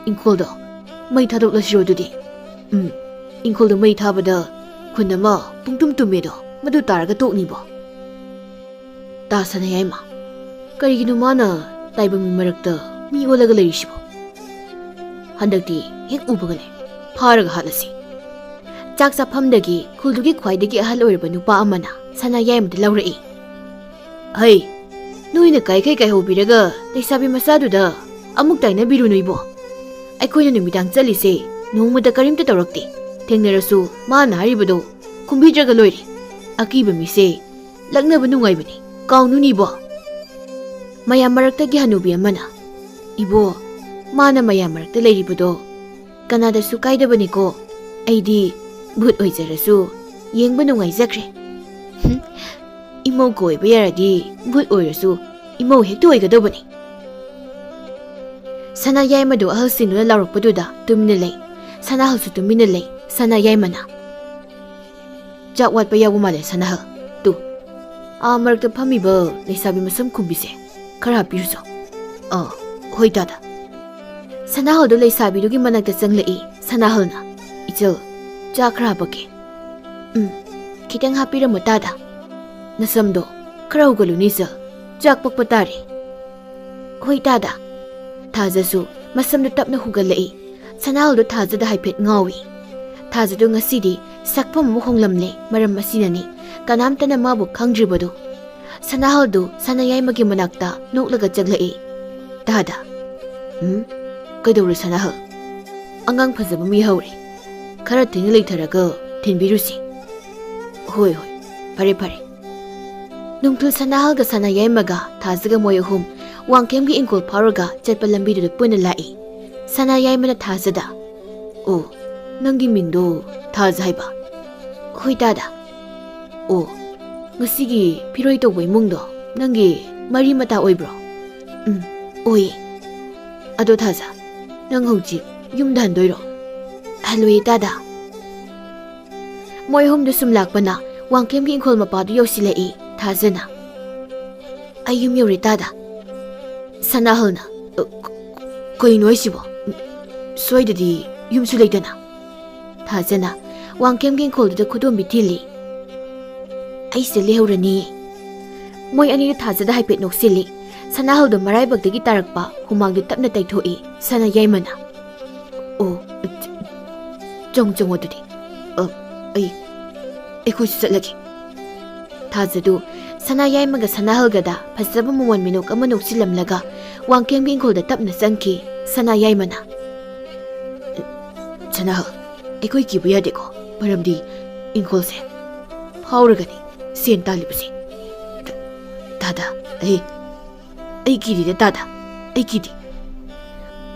ꯏꯪꯈꯣꯜꯗꯣ ꯃꯩ ꯊꯥꯗꯣꯛꯂꯁꯤꯔꯣ ꯑꯗꯨꯗꯤ?" "ꯎꯝ, ꯏꯪꯈꯣꯜꯗ ꯃꯩ ꯊꯥꯕꯗ ꯈꯨꯟ ꯑꯃ ꯄꯨꯡꯇꯨꯝ ꯇꯨꯝꯃꯦꯗꯣ, ꯃꯗꯨ ꯇꯥꯔꯒ ꯇꯣꯛꯅꯤꯕꯣ?" ꯇꯥ ꯁꯅꯥꯌꯥꯏꯃ, ꯀꯔꯤꯒꯤꯅꯣ ꯃꯥꯅ ꯇꯥꯏꯕꯪ ꯃꯤ ꯃꯔꯛꯇ ꯃꯤ ꯑꯣꯜꯂꯒ ꯂꯩꯔꯤꯁꯤꯕꯣ? ꯍꯟꯗꯛꯇꯤ ꯍꯦꯛ ꯎꯕꯒꯅꯦ, ꯐꯥꯔꯒ ꯍꯥꯠꯂꯁꯤ꯫ ꯆꯥꯛ ꯆꯥꯐꯝꯗꯒꯤ ꯈꯨꯜꯗꯨꯒꯤ ꯈ꯭ꯋꯥꯏꯗꯒꯤ ꯑꯍꯜ ꯑꯣꯏꯔꯕ ꯅꯨꯄꯥ ꯑꯃꯅ ꯁꯅꯥꯌꯥꯏꯃꯗ ꯂꯧꯔꯛꯏ꯫ "ꯍꯩ, ꯅꯣꯏꯅ ꯀꯥꯏꯈꯩ ꯀꯥꯏꯍꯧꯕꯤꯔꯒ ꯂꯩꯁꯥꯕꯤ ꯃꯆꯥꯗꯨꯗ ꯑꯃꯨꯛ ꯇꯥꯏꯅꯕꯤꯔꯨꯅꯨ ꯏꯕꯣ꯫ ꯑꯩꯈꯣꯏꯅ ꯅꯨꯃꯤꯗꯥꯡ ꯆꯠꯂꯤꯁꯦ ꯅꯣꯡꯃꯗ ꯀꯔꯤꯝꯇ ꯇꯧꯔꯛꯇꯦ꯫ ꯊꯦꯡꯅꯔꯁꯨ ꯃꯥꯅ ꯍꯥꯏꯔꯤꯕꯗꯣ ꯈꯨꯝꯕꯤꯗ꯭ꯔꯒ ꯂꯣꯏꯔꯦ꯫ ꯑꯀꯤꯕ ꯃꯤꯁꯦ ꯂꯛꯅꯕ ꯅꯨꯡꯉꯥꯏꯕꯅꯤ, ꯀꯥꯎꯅꯨꯅꯤꯕꯣ?" ꯃꯌꯥꯝ ꯃꯔꯛꯇꯒꯤ ꯍꯅꯨꯕꯤ ꯑꯃꯅ, "ꯏꯕꯣ, ꯃꯥꯅ ꯃꯌꯥꯝ ꯃꯔꯛꯇ ꯂꯩꯔꯤꯕꯗꯣ ꯀꯅꯥꯗꯁꯨ ꯀꯥꯏꯗꯕꯅꯤꯀꯣ꯫ ꯑꯩꯗꯤ ꯚꯨꯠ ꯑꯣꯏꯖꯔꯁꯨ ꯌꯦꯡꯕ ꯅꯨꯡꯉꯥꯏꯖꯈ꯭ꯔꯦ꯫" "ꯍꯨꯝ, ꯏꯃꯧꯒ ꯑꯣꯏꯕ ꯌꯥꯔꯗꯤ ꯚꯨꯠ ꯑꯣꯏꯔꯁꯨ ꯏꯃꯧ ꯍꯦꯛꯇ ꯑꯣꯏꯒꯗꯧꯕꯅꯤ꯫" ꯁꯅꯥ ꯌꯥꯏꯃꯗꯨ ꯑꯍꯜꯁꯤꯡꯗꯨꯅ ꯂꯥꯎꯔꯛꯄꯗꯨꯗ ꯇꯨꯃꯤꯟꯅ ꯂꯩ꯫ ꯁꯅꯥꯍꯜꯁꯨ ꯇꯨꯃꯤꯟꯅ ꯂꯩ꯫ ꯁꯅꯥ ꯌꯥꯏꯃꯅ, "ꯆꯥꯛ ꯋꯥꯠꯄ ꯌꯥꯎꯕ ꯃꯥꯜꯂꯦ, ꯁꯅꯥꯍꯜ꯫ ꯇꯨ, ꯑꯥ ꯃꯔꯛꯇ ꯐꯝꯃꯤꯕ ꯂꯩꯁꯥꯕꯤ ꯃꯁꯝ ꯈꯨꯝꯕꯤꯁꯦ ꯈꯔ ꯍꯥꯞꯄꯤꯔꯨꯆꯣ꯫" "ꯑꯥ, ꯍꯣꯏ ꯇꯥꯗ꯫" ꯁꯅꯥꯍꯜꯗꯨ ꯂꯩꯁꯥꯕꯤꯗꯨꯒꯤ ꯃꯅꯥꯛꯇ ꯆꯪꯂꯛꯏ꯫ ꯁꯅꯥꯍꯜꯅ, "ꯏꯆꯜ, ꯆꯥꯛ ꯈꯔ ꯍꯥꯞꯄꯛꯀꯦ꯫" "ꯎꯝ, ꯈꯤꯇꯪ ꯍꯥꯞꯄꯤꯔꯝꯃꯣ ꯇꯥꯗ꯫" "ꯅꯁꯝꯗꯣ ꯈꯔ ꯍꯧꯒꯠꯂꯨꯅꯦ ꯏꯆꯜ, ꯆꯥꯛ ꯄꯛꯄ ꯇꯥꯔꯦ꯫" "ꯍꯣꯏ ꯇꯥꯗ꯫" ꯊꯥꯖꯁꯨ ꯃꯁꯝꯗꯨ ꯇꯞꯅ ꯍꯨꯒꯠꯂꯛꯏ꯫ ꯁꯅꯥꯍꯜꯗꯨ ꯊꯥꯖꯗ ꯍꯥꯏꯐꯦꯠ ꯉꯥꯎꯏ꯫ ꯊꯥꯖꯗꯨ ꯉꯁꯤꯗꯤ ꯁꯛꯐꯝ ꯑꯃ ꯍꯣꯡꯂꯝꯂꯦ, ꯃꯔꯝ ꯑꯁꯤꯅꯅꯤ ꯀꯅꯥꯝꯇꯅ ꯃꯥꯕꯨ ꯈꯪꯗ꯭ꯔꯤꯕꯗꯨ꯫ ꯁꯅꯥꯍꯜꯗꯨ ꯁꯅꯥꯌꯥꯏꯃꯒꯤ ꯃꯅꯥꯛꯇ ꯅꯣꯛꯂꯒ ꯆꯪꯂꯛꯏ꯫ "ꯇꯥꯗ꯫" "ꯎꯝ? ꯀꯩꯗꯧꯔꯦ ꯁꯅꯥꯍꯜ?" "ꯑꯉꯥꯡ ꯐꯖꯕ ꯑꯃ ꯌꯥꯍꯧꯔꯦ, ꯈꯔ ꯊꯦꯡꯅ ꯂꯩꯊꯔꯒ ꯊꯤꯟꯕꯤꯔꯨꯁꯤ꯫" "ꯍꯣꯏ, ꯍꯣꯏ, ꯐꯔꯦ, ꯐꯔꯦ꯫" ꯅꯨꯡꯊꯤꯜ ꯁꯅꯥꯍꯜꯒ ꯁꯅꯥꯌꯥꯏꯃꯒ ꯊꯥꯖꯒ ꯃꯣꯏ ꯑꯍꯨꯝ ꯋꯥꯡꯈꯦꯝꯒꯤ ꯏꯪꯈꯣꯜ ꯐꯥꯎꯔꯒ ꯆꯠꯄ ꯂꯝꯕꯤꯗꯨꯗ ꯄꯨꯟꯅ ꯂꯥꯛꯏ꯫ ꯁꯅꯥꯌꯥꯏꯃꯅ ꯊꯥꯖꯗ, "ꯑꯣ, ꯅꯪꯒꯤ ꯃꯤꯡꯗꯣ ꯊꯥꯖ ꯍꯥꯏꯕ?" "ꯍꯣꯏ ꯇꯥꯗ꯫" "ꯑꯣ, ꯉꯁꯤꯒꯤ ꯐꯤꯔꯣꯏ ꯇꯧꯕ ꯏꯃꯨꯡꯗꯣ ꯅꯪꯒꯤ ꯃꯔꯤ ꯃꯇꯥ ꯑꯣꯏꯕ꯭ꯔꯣ?" "ꯎꯝ, ꯑꯣꯏꯌꯦ꯫" ꯑꯗꯣ ꯊꯥꯖ, ꯅꯪ ꯍꯧꯖꯤꯛ ꯌꯨꯝꯗ ꯍꯟꯗꯣꯏꯔꯣ? ꯍꯜꯂꯣꯏꯌꯦ ꯇꯥꯗ꯫ ꯃꯣꯏ ꯑꯍꯨꯝꯗꯨ ꯁꯨꯝ ꯂꯥꯛꯄꯅ ꯋꯥꯡꯈꯦꯝꯒꯤ ꯏꯪꯈꯣꯜ ꯃꯄꯥꯗꯨ ꯌꯧꯁꯤꯜꯂꯛꯏ ꯊꯥꯖꯅ꯫ "ꯑꯩ ꯌꯨꯝ ꯌꯧꯔꯦ ꯇꯥꯗ꯫" ꯁꯅꯥꯍꯜꯅ, "ꯑ, ꯀ-, ꯀꯩꯅꯣ ꯍꯥꯏꯁꯤꯕꯣ? ꯁ꯭ꯋꯥꯏꯗꯗꯤ ꯌꯨꯝꯁꯨ ꯂꯩꯇꯅ?" ꯊꯥꯖꯅ ꯋꯥꯡꯈꯦꯝꯒꯤ ꯏꯪꯈꯣꯜꯗꯨꯗ ꯈꯨꯗꯣꯝꯕꯤ ꯊꯤꯜꯂꯤ꯫ "ꯑꯩ ꯁꯤꯗ ꯂꯩꯍꯧꯔꯅꯤꯌꯦ꯫" ꯃꯣꯏ ꯑꯅꯤꯗꯨ ꯊꯥꯖꯗ ꯍꯥꯏꯐꯦꯠ ꯅꯣꯛꯁꯤꯜꯂꯤ꯫ ꯁꯅꯥꯍꯜꯗꯨ ꯃꯔꯥꯏꯕꯛꯇꯒꯤ ꯇꯥꯔꯛꯄ ꯍꯨꯃꯥꯡꯗꯨ ꯇꯞꯅ ꯇꯩꯊꯣꯛꯏ꯫ ꯁꯅꯥ ꯌꯥꯏꯃꯅ, "ꯑꯣ, ꯆ-, ꯆꯪꯉꯨ, ꯆꯪꯉꯨ ꯑꯗꯨꯗꯤ꯫ ꯑ, ꯑꯩ, ꯑꯩꯈꯣꯏꯁꯨ ꯆꯠꯂꯒꯦ꯫" ꯊꯥꯖꯗꯨ ꯁꯅꯥ ꯌꯥꯏꯃꯒ ꯁꯅꯥꯍꯜꯒꯗ ꯐꯖꯕ ꯃꯃꯣꯟ ꯃꯤꯅꯣꯛ ꯑꯃ ꯅꯣꯛꯁꯤꯜꯂꯝꯂꯒ ꯋꯥꯡꯈꯦꯝꯒꯤ ꯏꯪꯈꯣꯜꯗ ꯇꯞꯅ ꯆꯪꯈꯤ꯫ ꯁꯅꯥ ꯌꯥꯏꯃꯅ, "ꯁꯅꯥꯍꯜ, ꯑꯩꯈꯣꯏ ꯀꯤꯕ ꯌꯥꯗꯦꯀꯣ, ꯃꯔꯝꯗꯤ ꯏꯪꯈꯣꯜꯁꯦ ꯐꯥꯎꯔꯒꯅꯤ ꯁꯦꯟ ꯇꯥꯜꯂꯤꯕꯁꯦ꯫ ꯇ-, ꯇꯥꯗ, ꯑꯩ, ꯑꯩ ꯀꯤꯗꯦꯗ ꯇꯥꯗ, ꯑꯩ ꯀꯤꯗꯦ꯫"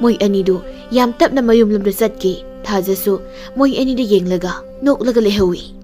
ꯃꯣꯏ ꯑꯅꯤꯗꯨ ꯌꯥꯝ ꯇꯞꯅ ꯃꯌꯨꯝꯂꯣꯝꯗ ꯆꯠꯈꯤ꯫ ꯊꯥꯖꯁꯨ ꯃꯣꯏ ꯑꯅꯤꯗ ꯌꯦꯡꯂꯒ ꯅꯣꯛꯂꯒ ꯂꯩꯍꯧꯏ꯫